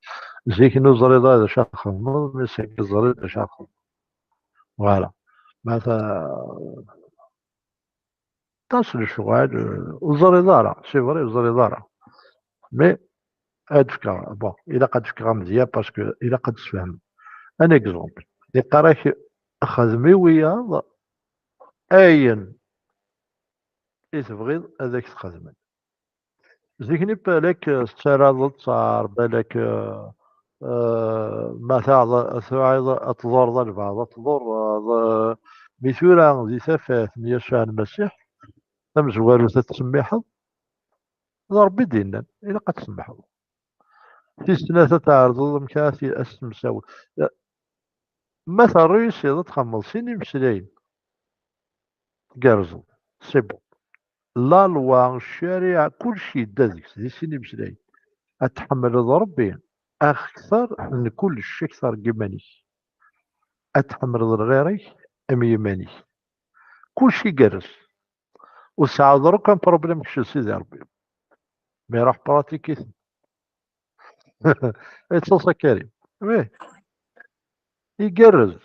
zik ur teẓriḍ ara d acu ara txedmeḍ, mais ass-agi teẓriḍ d acu ara txedmeḍ. Voilà. Ma ta- Aṭas n lecɣal, euh, ur teẓriḍ ara, c'est vrai, ur teẓriḍ ara. Mais ad fkeɣ, bon, ilaq ad fkeɣ amedya parce que ilaq ad tfehmem. Un exemple, iqqar-ak, xdem i wiyaḍ ayen i tebɣiḍ ad ak-t-xedmen. Zik-nni balak, eh, tettarraḍ ttaṛ, balak, eh, eh, ma taɛḍ-, tuɛiḍ ad tḍurreḍ albaɛḍ, ad tḍurreḍ, eh, mi tura di tafat n Yasuɛ Lmasiḥ, tamezwarut ad tsemmiḥeḍ, d Ṛebbi i d-yennan, ilaq ad tsemmiḥeḍ. Tis snat ad tɛerḍeḍ amek ara t-, ad s-temsaweḍ. Eh, ma terruysiḍ ad txemmeḍ sin imeslayen. Tgerrzeḍ. C'est bon. La loi, ccariɛa, kullec yedda deg-s, di sin imeslayen. Ad tḥemmleḍ Ṛebbi akter n kullec, akter n yiman-ik. Ad tḥemmleḍ lɣir-ik am yiman-ik. Kullec igerrez. Ur tesɛiḍ ara akk un problème kečč d Sidi Ṛebbi. Mi iṛuḥ pratique-it. Ittṣaṣa Karim. Oui. Igerrez.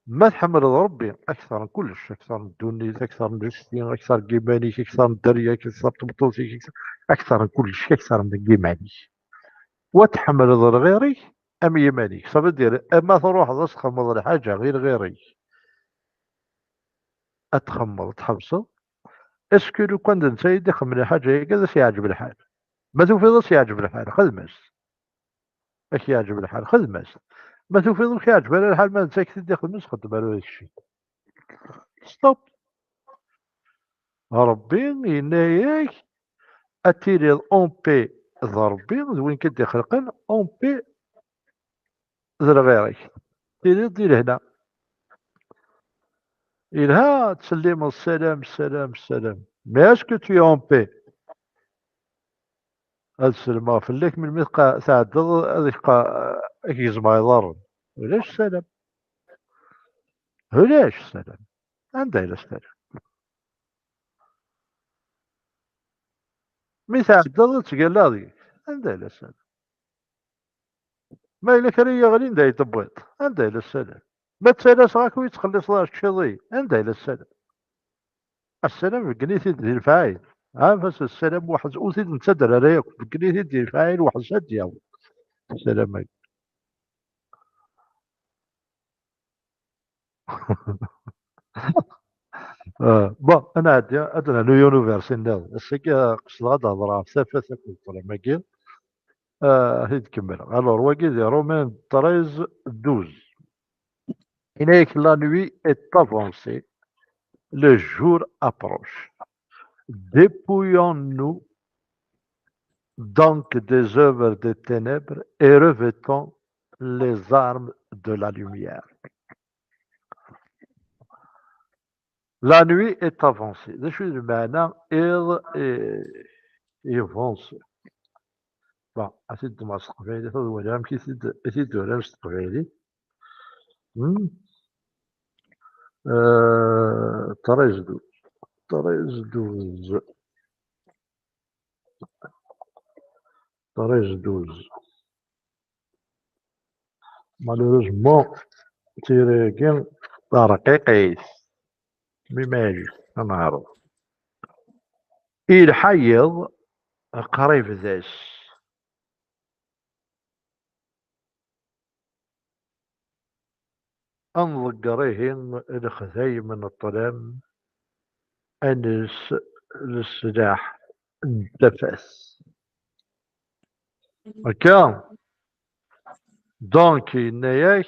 Ma tḥemmleḍ Ṛebbi akter n kullec, akter n ddunit, akter n lǧetta, akter n yiman-ik, akter n dderya-k, akter n tmeṭṭut-ik, akter, akter n kullec, akter n yiman-ik. Wa tḥemmleḍ lɣir-ik am yiman-ik. Ça veut dire, ma truḥeḍ ad txedmeḍ lḥaǧa i lɣir-ik, ad txemmeḍ, ad tḥebseḍ. Est-ce que lukan d netta i d-ixemmen lḥaǧa-agi ad as-yeɛǧeb lḥal? Ma tufiḍ ad as-yeɛǧeb lḥal, xdem-as. Ad k-yeɛǧeb lḥal, xdem-as. Ma tufiḍ ur k-yeɛǧeb ara lḥal, ma d netta i k-t-id-ixedmen, sxeddem ara deg ccit. Stop. Ṛebbi yenna-yak ad tiliḍ en paix d Ṛebbi, d win k-id-ixelqen, en paix d lɣir-ik. Tiliḍ di lehna. Yelha ad tsellimeḍ ssalam, ssalam, ssalam. Mais est-ce que tu es en paix? Ad sellmeɣ fell-ak melmi tqa-, tɛeddaḍ ad k-qa-, ad k-gezmeɣ iḍarren. Ulac ssalam. Ulac ssalam. Anda yella ssalam? Mi tɛeddaḍ ad tgallaḍ deg-k, anda yella ssalam? Ma yella kra yeɣlin d ay tewwiḍ, anda yella ssalam? Ma ttalaseɣ-ak ur yettxelliṣeḍ ara teččiḍ-iyi, anda yella ssalam? Assalam beggen-it-id di lefɛayel. Ɛaf-as ssalam weḥd-s, ur t-id-nettader ara yakk, beggen-it-id di lefɛayel weḥd-s ad d-yaweḍ ssalam-agi. Ah, bon, ad nɛeddi, ad d-nernu yiwen ubersi nniḍen. Ass-agi, ah, qesdeɣ ad d-hedreɣ ɣef tafat akked ṭṭlam-agi. Ah, ad t-id-kemmleɣ. Alors, wagi di Romains treize douze. Yenna-yak, la nuit est avancée, le jour approche. Dépouillons-nous donc des œuvres des ténèbres et revêtons les armes de la lumière. La nuit est avancée. D acu i d lmeɛna iḍ i, i avancé? Bon, ad t-id-ddmeɣ s teqbaylit, ad waliɣ amek i t-id, i t-id-turam s teqbaylit. Hmm? Euh, treize douze. Treize douze. Treize douze. Malheureusement, tira-agi rqiqit. Mi maɛlic, ad neɛreḍ. Ilḥa yiḍ, qrib d ass. Ad nḍegger ihi lexdayem n ṭṭlam, ad nels leslaḥ n tafat. Akka, donc, yenna-yak,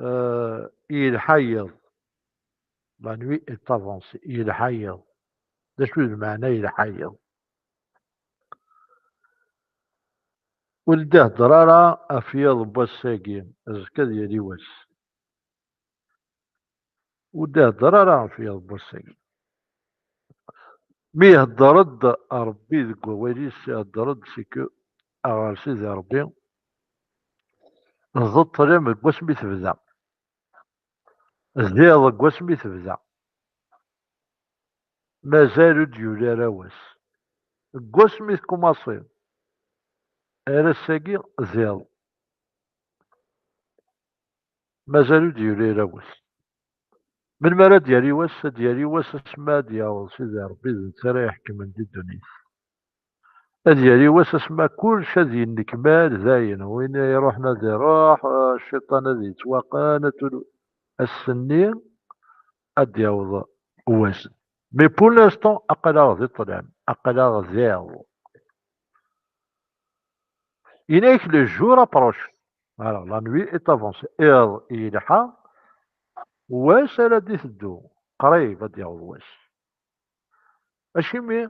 euh, yelḥa yiḍ. La nuit est avancée. Yelḥa yiḍ. D acu d lmeɛna yelḥa yiḍ? Ur d-ihedder ara ɣef yiḍ n wass-agi, azekka ad yali wass. Ur d-ihedder ara ɣef yiḍ n wass-agi. Mi ihedder-d Ṛebbi deg wawal-is, ihedder-d, c'est que, ɣer Sidi Ṛebbi, d ṭṭlam deg wasmi tebda. D iḍ deg wasmi tebda. Mazal ur d-yuli ara wass. Deg wasmi tkumaṣi ar ass-agi d iḍ. Mazal ur d-yuli ara wass. Melmi ara d-yali wass? Ad d-yali wass asmi ad d-yaweḍ Sidi Ṛebbi, d netta ara iḥekmen di ddunit. Ad yali wass asmi kullec ad yennekmal dayen. Win iṛuḥen ad iṛuḥ, eh, cciṭan ad yettwaqqen, ad tul-, ass-nni ad d-yaweḍ wass. Mais pour l'instant, aql-aɣ di ṭṭlam, aql-aɣ d iḍ. Yenna-yak, le jour approche. Alors, la nuit est avancée. Iḍ yelḥa, wass ara d-iteddu. Qrib ad d-yaweḍ wass. Acimi?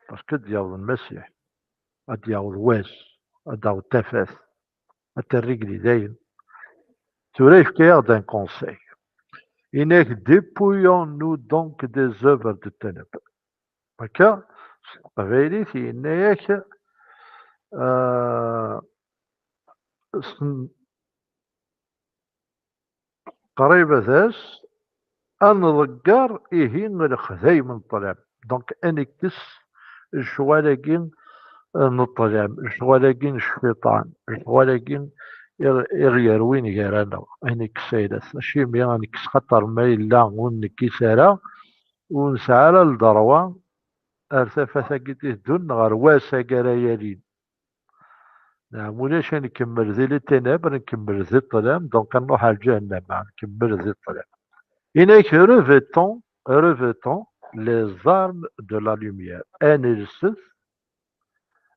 Parce que ad d-yaweḍ Lmasiḥ, ad d-yaweḍ wass, ad d-taweḍ tafat, ad terr igli dayen. Tura yefka-yaɣ-d un conseil. Yenna-yak, dépouillons-nous donc des œuvres de ténèbres. Akka, s teqbaylit, yenna-yak, euh, s-, qrib ad as, ad nḍegger ihi lexdayem n ṭṭlam. Donc, ad nekkes lecɣal-agi n ṭṭlam, lecɣal-agi n cciṭan, lecɣal-agi i ɣ-, i ɣ-yerwin gar-aneɣ, ad nekkes ayla-s. Acimi ad nekkes? Xaṭer ma yella ur nekkis ara, ur nesɛi ara lderwa ar tafat-agi d-iteddun ɣer wass-agi ara yalin. Neɣ ulac, ad nkemmel di les ténèbres, nkemmel di ṭṭlam, donc ad nruḥ ar ǧahennama, nkemmel di ṭṭlam. Yenna-yak, revêtons, revêtons les armes de la lumière. Ad nelset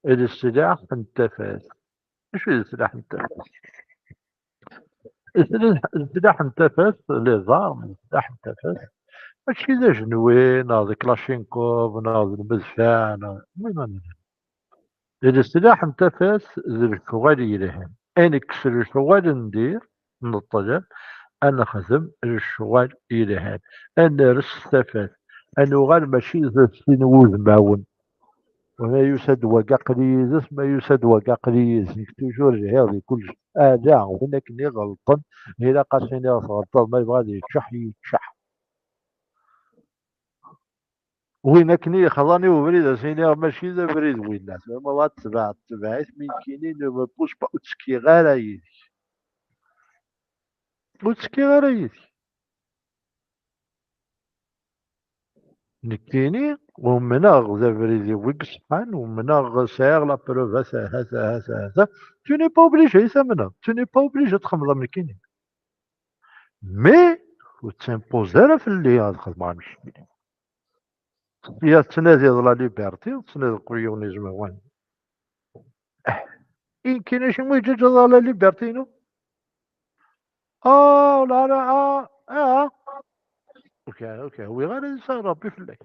leslaḥ n tafat. Acu d leslaḥ n tafat? Leslaḥ, leslaḥ n tafat, les armes, leslaḥ n tafat, mačči d ajenwi, neɣ d Kalachnikov, neɣ d lmedfeɛ, neɣ, non, non, non. Leslaḥ n tafat d lecɣal yelhan. Ad nekkes lecɣal n dir, n ṭṭlam, ad nexdem lecɣal yelhan. Ad ners tafat. Ad nuɣal mačči d sin wudmawen. Ma yusa-d wagi aql-i yid-s, ma yusa-d wagi aql-i yid-s. Nekk toujours lhiɣ di kullec. Ala, win akken iɣelṭen, ilaq-as iniɣ tɣelṭeḍ, ma yebɣa ad yeččeḥ, yeččeḥ. Win akken i yexḍan i ubrid, ad s-iniɣ mačči d abrid winna. Tura ma ad tebɛeḍ, tebɛ-it, mi nekkini ne me pousse pas, ur ttekkiɣ ara yid-k. Ur ttekkiɣ ara yid-k. Nekkini umneɣ d abrid-iw i iṣeḥḥan, umneɣ sɛiɣ la preuve, ata, ata, ata, ata. Tu n'es pas obligé ad tamneḍ, tu n'es pas obligé ad txedmeḍ am nekkini. Mais ur ttimpose ara fell-i ad xedmeɣ am nekkini. Ya tettnadiḍ la liberté, tettnadiḍ kul yiwen yezmer wan. I nekkini acimi ur yeǧǧiǧ ad aɣeɣ la liberté-inu? Ah, la, la, ah, ah. Ok, ok, wi ara yesɛa Ṛebbi fell-ak.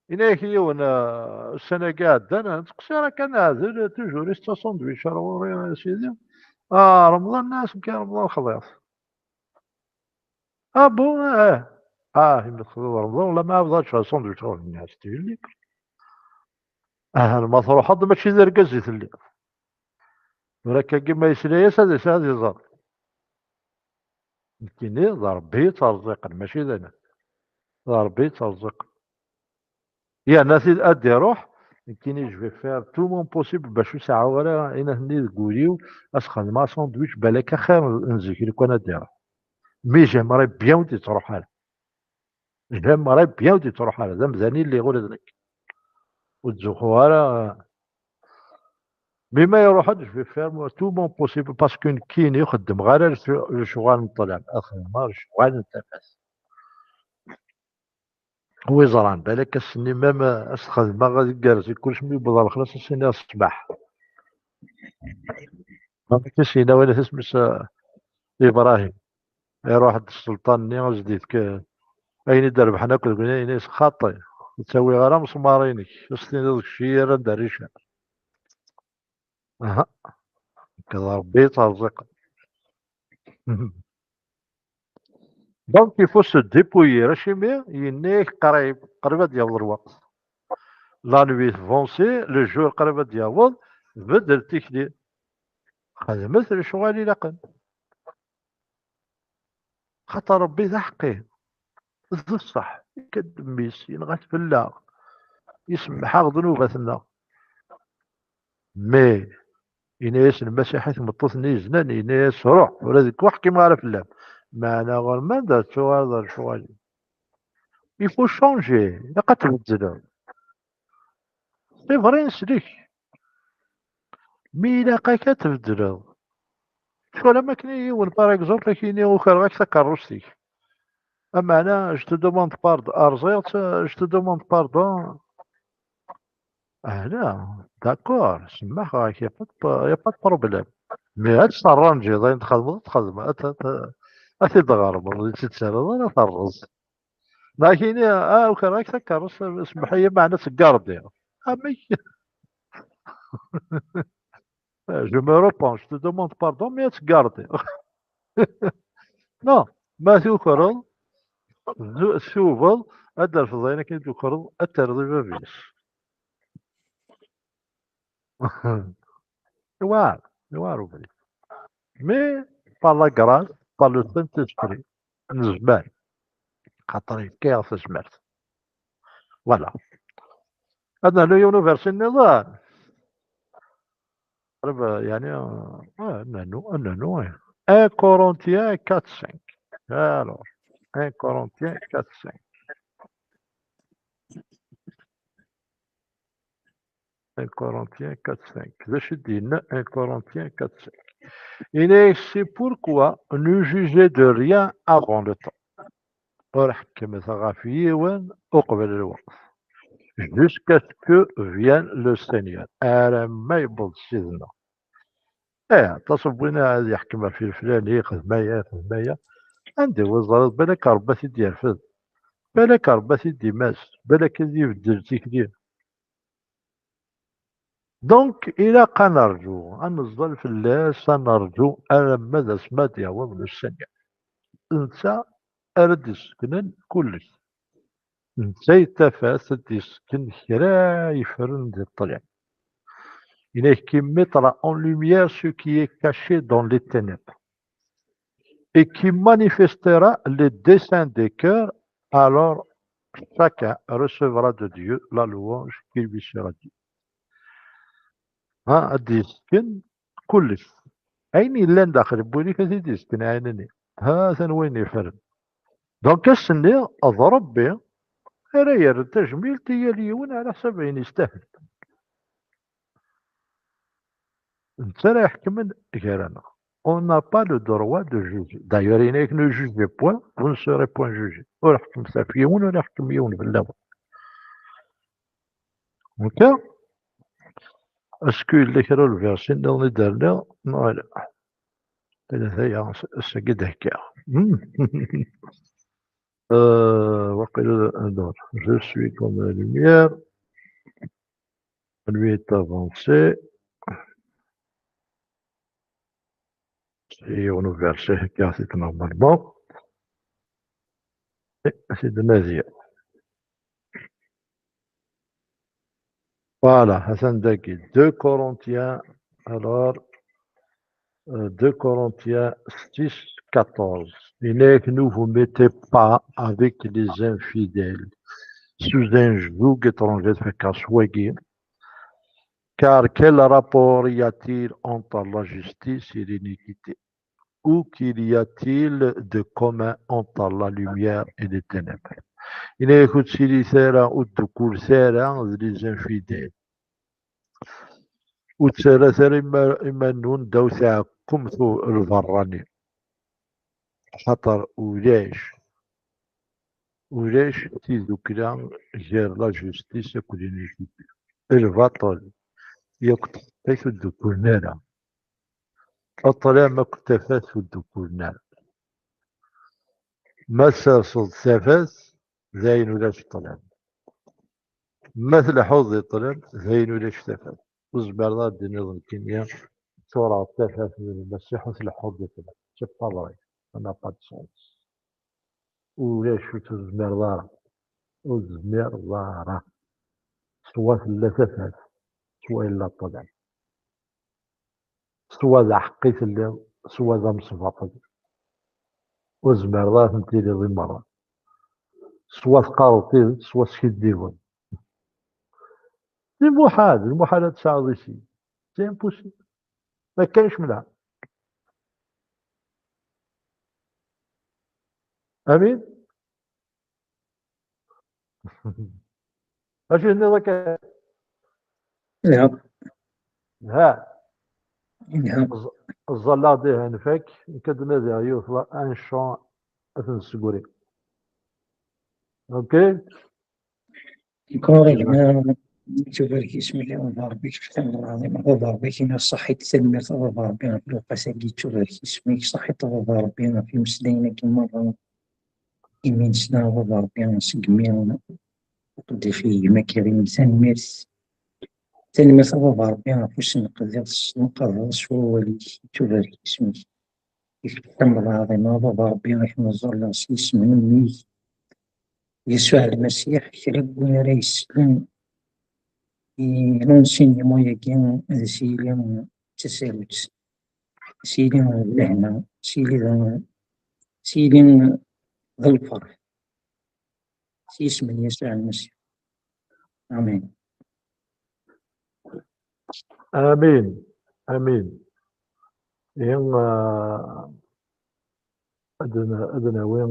Yenna-yak yiwen, ah, ussan-agi iɛeddan, ah, nettqeṣṣir akka neɛdel, toujours is sandwich ar ɣur-i, a sidi. Ah, Remḍan, nniɣ-as nekk i Remḍan xḍiɣ. Ah bon, ah, ah, imi texḍiḍ Remḍan, wala ma ɛebdeɣ ad ččeɣ sandwich ɣur-i, nniɣ-as tu es libre. Ah, ma truḥeḍ mačči d argaz i telliḍ. Tura akkagi ma yesla-yas ad, ad iẓer. Nekkini d Ṛebbi i tterẓiqen, mačči d ayen. D Ṛebbi i tterẓiqen. Yerna tid ad d-iruḥ, nekkini je vais faire tout mon possible bac ur sɛuɣ ara ayen aten-nni deg wul-iw, ad s-xedmeɣ sandwich, balak axir n zik lukan ad d-iruḥ. Mais j'aimerais bien ur d-ittruḥ ara. J'aimerais bien ur d-ittruḥ ara. D amdan i lliɣ ula d nekk. Ur ttzuxxuɣ ara. Mi ma iruḥ-d, je vais faire tout mon possible parce que nekkini ur xeddmeɣ ara lecɣal n ṭṭlam. Ad xedmeɣ lecɣal n tafat. Wi ẓran, balak ass-nni même ad s-xedmeɣ ad igerrez i kullec, mi yewweḍ ɣer lexlaṣ ad s-iniɣ ssmaḥ. Balak ass-nni win isem-is, eh, Ibrahim. Iruḥ-d sselṭan-nni, ad s-d-yefk ayen i d-rebḥen akk deg winna, yenna-yas: "Xaṭi, ur ttawiɣ ara amesmar-inek, ad s-tiniḍ kečč i yerran d arrican." Aha. Nekk d Ṛebbi i tterẓiqen. Donc, il faut se dépouiller. Acimi? Yenna-yak qrib, qrib ad d-yaweḍ lweqt. La nuit avancée, le jour qrib ad d-yaweḍ, beddel tikli. Xedmet lecɣal ilaqen. Xaṭer Ṛebbi d aḥeqqi. D ṣṣeḥ, ikad mmi-s, yenɣa-t fell-aɣ. Isemmeḥ-aɣ ddnubat-nneɣ. Mais, yenna-yas lmasiḥ i tmeṭṭut-nni yeznan, yenna-yas: "Ruḥ, ur ad k-ḥkimeɣ ara fell-am." Meɛna ɣer manda ad tuɣaleḍ ar lecɣal-im? Il faut changer, ilaq ad tbeddleḍ. C'est vrai, neslek. Mi ilaq-ak ad tbeddleḍ. Tura ma akken i yiwen, par exemple, ad k-yini: "Ukreɣ-ak takeṛṛust-ik." Ameɛna, je te demande pardon. Rẓiɣ-tt, je te demande pardon. Ah, non, d'accord, semmaḥeɣ-ak, y a pas de, y a pas de problème. Mais ad tt-terranǧiḍ, ayen txedmeḍ, ad txedmeḍ, ad t-, ad t-, ad t-id-tɣermeḍ, ur tt-id-terriḍ ara terreẓ. Neɣ ad k-yini: "Ah, ukreɣ-ak takeṛṛust, semmeḥ-iyi, meɛna ad tt-gardiɣ." Amek? Je me repens, je te demande pardon, mais ad tt-gardiɣ. Non, ma tukreḍ, tzu-, tsubeḍ, ad d-terfeḍ ayen akken i d-tukreḍ, ad d-terreḍ i bab-is. Iwɛer, iwɛer ubrid. Mais par la grâce, par le Saint-Esprit, nezmer. Xaṭer yefka-yaɣ tazmert. Voilà. Ad nernu yiwen uversi nniḍen. Qrib, yani, ah, ad nernu, ad nernu, eh. Un Corinthiens quatre cinq. Alors, un Corinthiens quatre cinq. Un Corinthiens quatre cinq. D acu i d-yenna un Corinthiens quatre cinq? Yenna-yak: "C'est pourquoi ne jugez de rien avant le temps." Ur ḥekkmet ɣef yiwen uqbel lweqt. Jusqu'à ce que vienne le Seigneur. Arma yewweḍ Ssid-nneɣ. Eh, aṭas n win ad yeḥkem ɣef leflani, yexdem aya, yexdem aya. Anda i teẓriḍ, balak Ṛebbi ad t-id-yerfed. Balak Ṛebbi ad t-id-imas. Balak ad ibeddel tikli. Donc, ilaq ad nerǧu, ad neẓẓal fell-as, ad nerǧu alamma d asmi ad d-yaweḍ le Seigneur. D netta ara d-iseknen kullec. Netta i tafat ad d-isken kra yeffren di ṭṭlam. Yenna-k: "Qui mettra en lumière ce qui est caché dans les ténèbres." et qui manifestera les desseins des cœurs, alors chacun recevra de Dieu la louange qui lui sera due. Ha, ad d-yessken kullec. Ayen yellan daxel n wul-ik ad t-id-yessken ɛinani. Ha-t-an wayen yeffren. Donc, ass-nni, d Ṛebbi ara yerren tajmilt i yal yiwen ɛla ḥsab ayen yestahel. Netta ara iḥekmen gar-aneɣ. On n'a pas le droit de juger. D'ailleurs, il n'est que ne jugez point, vous ne serez point jugés. Ur ḥekmet ɣef yiwen, ur iḥkem yiwen fell-awen. Ok? Est-ce que yella kra n lversi nniḍen i d-rniɣ? Neɣ ala? Talata-ya, ass-agi d-heggaɣ. Euh, waqila, alors, je suis comme la lumière. Lui est avancé. C'est un verset qui a normalement. C'est de Nazir. Voilà, Hassan Daki, deux Corinthiens, alors, euh, deux Corinthiens six, quatorze. Il n'est que ne vous mettez pas avec les infidèles sous un joug étranger, fait qu'à soigner. Car quel rapport y a-t-il entre la justice et l'iniquité? Ou qu'il y a-t-il de commun entre la lumière et les ténèbres? Yenna-yak ur ttili ara, ur ddukkulet ara d les infidèles. Ur ttarrat ara ima-, iman-nwen ddaw tɛekkemt u-, lberrani. Axaṭer ulac, ulac tidukla gar la justice akked l'iniquité. Lbaṭel yakk txeṭṭit ur ddukkulen ara. Ṭṭlam akked tafat ur ddukkulen ara. Ma tserseḍ tafat, d ayen ulac ṭṭlam. Ma tleḥḥuḍ di ṭṭlam, d ayen ulac tafat. Ur tezmireḍ ad d-tiniḍ nekkini tturaɣ tafat n Lmasiḥ u tleḥḥuḍ di ṭṭlam. C'est pas vrai. Ça n'a pas de sens. Ulac, ur tezmireḍ ara. Ur tezmireḍ ara. Swa tella tafat, swa yella ṭṭlam. Swa d aḥeqqi telliḍ, swa d amesbaṭli. Ur tezmireḍ ara ad ten-tiliḍ i merra. Swa teqqareḍ tidet, swa teskiddibeḍ. D lmuḥal, d lmuḥal ad tesɛuḍ isin. C'est impossible. Ma kkanec mla. Amin? Acu tenniḍ akka? Ih. Ha. Ih. Ẓ-, ẓẓalleɣ diha nfak, nekk ad d-nadiɣ yiwet la-, un chant ad ten-nessegri. Ok? Nekk ur gma, tubarek isem-ik a Baba Ṛebbi, kečč d lɛaḍima, a Baba Ṛebbi, kina ṣaḥit, tanemmirt a Baba Ṛebbi ɣef lewqat-agi, tubarek isem-ik, ṣaḥit a Baba Ṛebbi ɣef imeslayen-agi merra, imi nesla a Baba Ṛebbi segmi uqeddic gma Karim, tanemmirt, tanemmirt a Baba Ṛebbi ɣef usenqed i ɣ-tessenqadeḍ s wawal-ik, tubarek isem-ik, kečč d lɛaḍima a Baba Ṛebbi, ad k-neẓẓul s yisem n mmi-k, Yasuɛ Lmasiḥ, kra n win ara yeslen i l'enseignement-agi ad s-yili d tasarut, ad s-yili d lehna, ad s-yili d, ad s-yili d lferḥ. S yisem n Yasuɛ Lmasiḥ. Amin. Amin. Amin. Ihi, ah, ad n-, ad nawi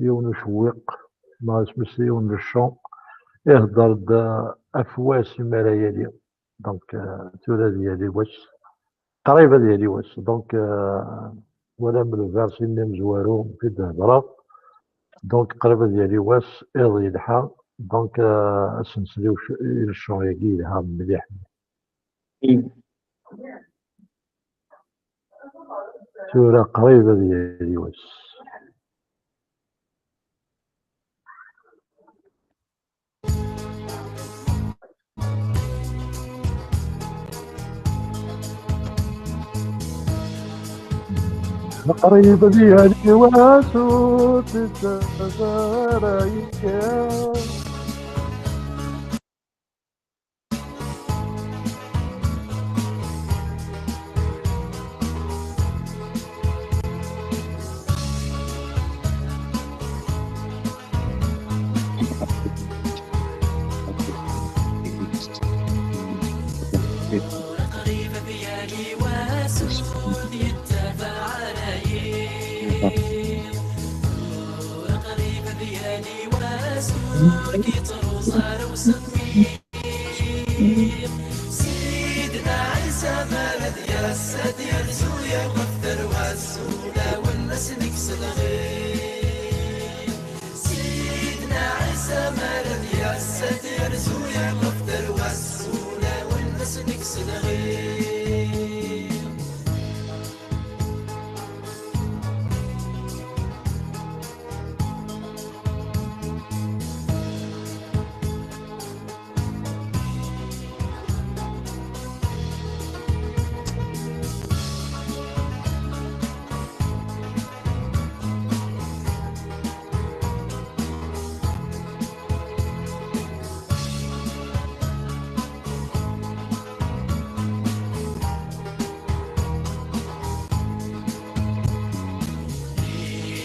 yiwen ucewwiq, neɣ isem-is yiwen n ccan, ihedder-d, ah, ɣef wass mi ara yali. Donc, ah, tura ad yali wass. Qrib ad yali wass. Donc, euh, walam le verset-nni amezwaru i d-hedreɣ. Donc, qrib ad yali wass, iḍ yelha. Donc, euh, ad s-nsel i uc-, i lecɣal-agi yelha mliḥ. Tura qrib ad yali wass. Qrib ad yali wass ur tettazar ara yekkat. Ur k-yettruẓ ara usemmiḍ. Sidna Ɛisa mi ara d-yas, ad d-yerzu ɣef tarwa-s, ulawen ad sen-ikkes lɣiḍ. Sidna Ɛisa mi ara d-yas, ad d-yerzu ɣef tarwa-s, ulawen ad sen-ikkes lɣiḍ.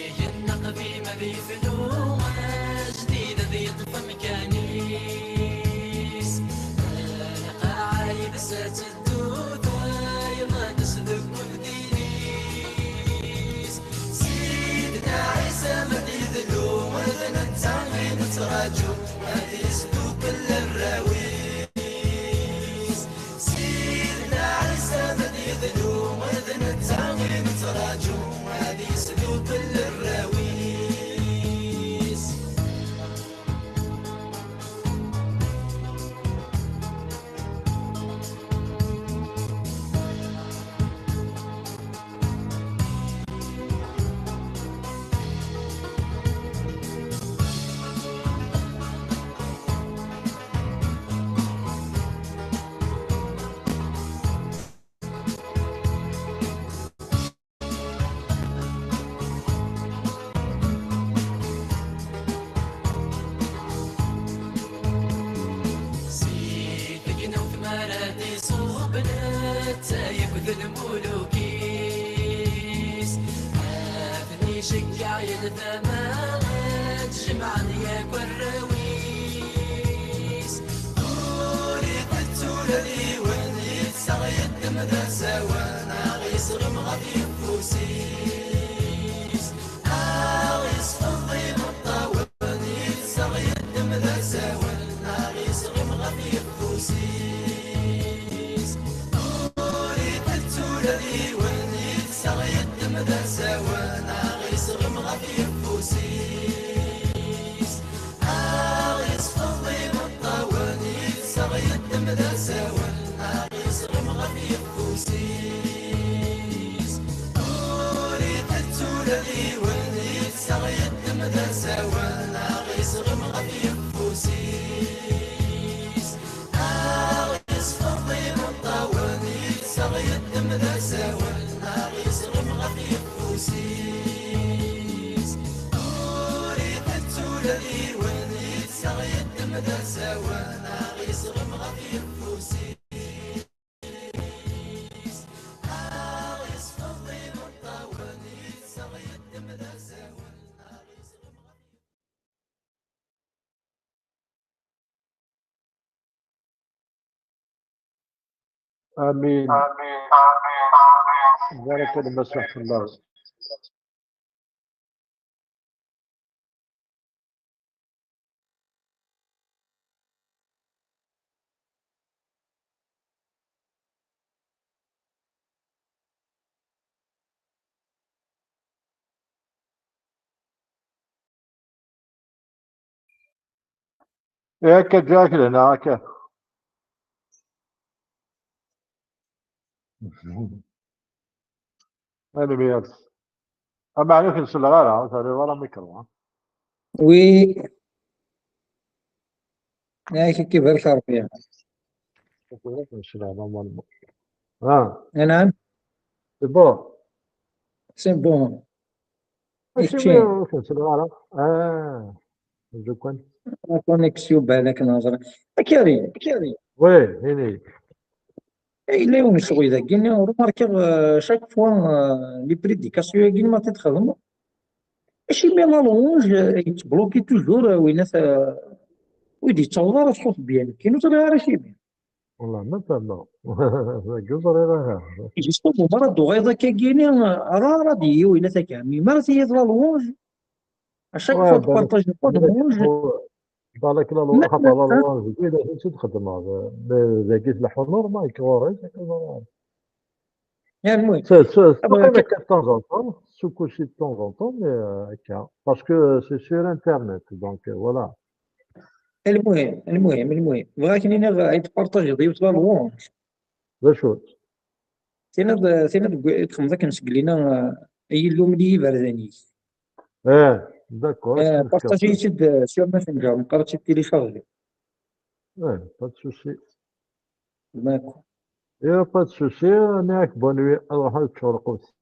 Igenni aqdim ad yeflu, ajdid ad yeṭṭef amkan-is. Lqaɛa yid-s ad teddu, tayeḍ-nnes deg webdid-is. Sidna Ɛisa ma d-yedlu, d netta i nettraǧu, ad yesdukkel arraw-is. Sidna Ɛisa ma d-yedlu, d netta i nettraǧu, ad yesdukkel arraw-is. Si tegnewt mi ara d-iṣub netta akked lmuluk-is, ad ten-iceggeɛ yal tama, ad jemɛen yakk arraw-is. Ur itettu ula d yiwen, yetteɣ yeddem d asawen, aɣ-isɣem ɣef yeffus-is. Aɣ-isfeḍ imeṭṭawen, yetteɣ yeddem d asawen, aɣ-isɣem ɣef yeffus-is. Ur itettu ula d yiwen, yetteɣ yeddem d asawen, aɣ-isɣem ɣef yeffus-is. Aɣ-isfeḍ imeṭṭawen, yetteɣ yeddem d asawen, aɣ-isɣem ɣef yeffus-is. Ur itettu ula d yiwen, yetteɣ yeddem d asawen, aɣ-isɣem ɣef yeffus-is. Aɣ-isfeḍ imeṭṭawen, yetteɣ yeddem d asawen, aɣ-isɣem ɣef yeffus-is. Ur itettu ula d yiwen, yetteɣ yeddem d asawen, aɣ-isɣem ɣef yeffus-is. Aɣ-isfeḍ imeṭṭawen, yetteɣ yeddem d asawen, aɣ-isɣem ɣef آمين. بارك الله، مسح الله. Akka ǧǧiɣ-ak lehna, akka. Tanemmirt. Ameɛna ur k-selleɣ ara, ur terriḍ ara mikru, ha? Oui. Yak, akka ibarek Rebbi. Ah. Anɛam? C'est bon. C'est bon. Acu ur k-selleɣ ara? Ah. Lukan. La connexion, balak neẓra. Akari, akari. Oui, ini. Eh, yella yiwen n ccɣel dagi, remarqueɣ, euh, chaque fois, euh, les prédications-agi ma t-id-xedmeɣ. Acimi la louange, euh, yettbloki toujours, euh, winat, euh, ur d-yettaweḍ ara ṣṣut bien. Kinu ur ẓriɣ ara acimi. Wallah, ma fehmeɣ. Dagi ur ẓriɣ ara. Justement, mi ara d-tuɣaleḍ akkagini, euh, rare ad d-yili winat akka. Mi ara tili la louange, à chaque fois tpartajeḍ la louange. Faut, Balak la loi, xaṭer la loi, dagi d acu i d-xeddmeɣ. Mais dagi tleḥḥu normal, ɣur-i, c'est normal. Ya, المهم. C'est, c'est, c'est de temps en temps, c'est couché de temps en temps, mais euh, ok. Parce que c'est sur Internet, donc euh, voilà. المهم، المهم، المهم. بغيت نينا غا يتبارطاجي ضيوت la loi. D acu? تينا، تينا تخمضك نسقلينا يلو ملي يبردانيك. Eh, d'accord. بارطاجي يتد sur Messenger، مقرتش télécharger. Eh, pas de souci. D'accord. Il n'y a pas de souci, ناك bonne nuit. Alors, هاي تشرقوت.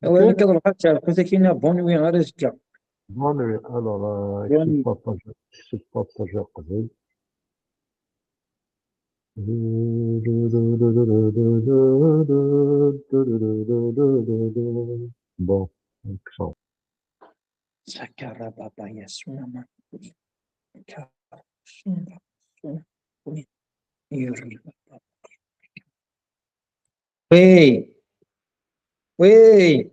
اولا كضرب حتى الكوتا كاينه bonne nuit غير زكا. Bonne nuit. Alors, euh, Bonne je nuit. partage, je partage قبل. Bon, donc ça. سكر بابا يسوع ما يوري بابا. Oui. Oui.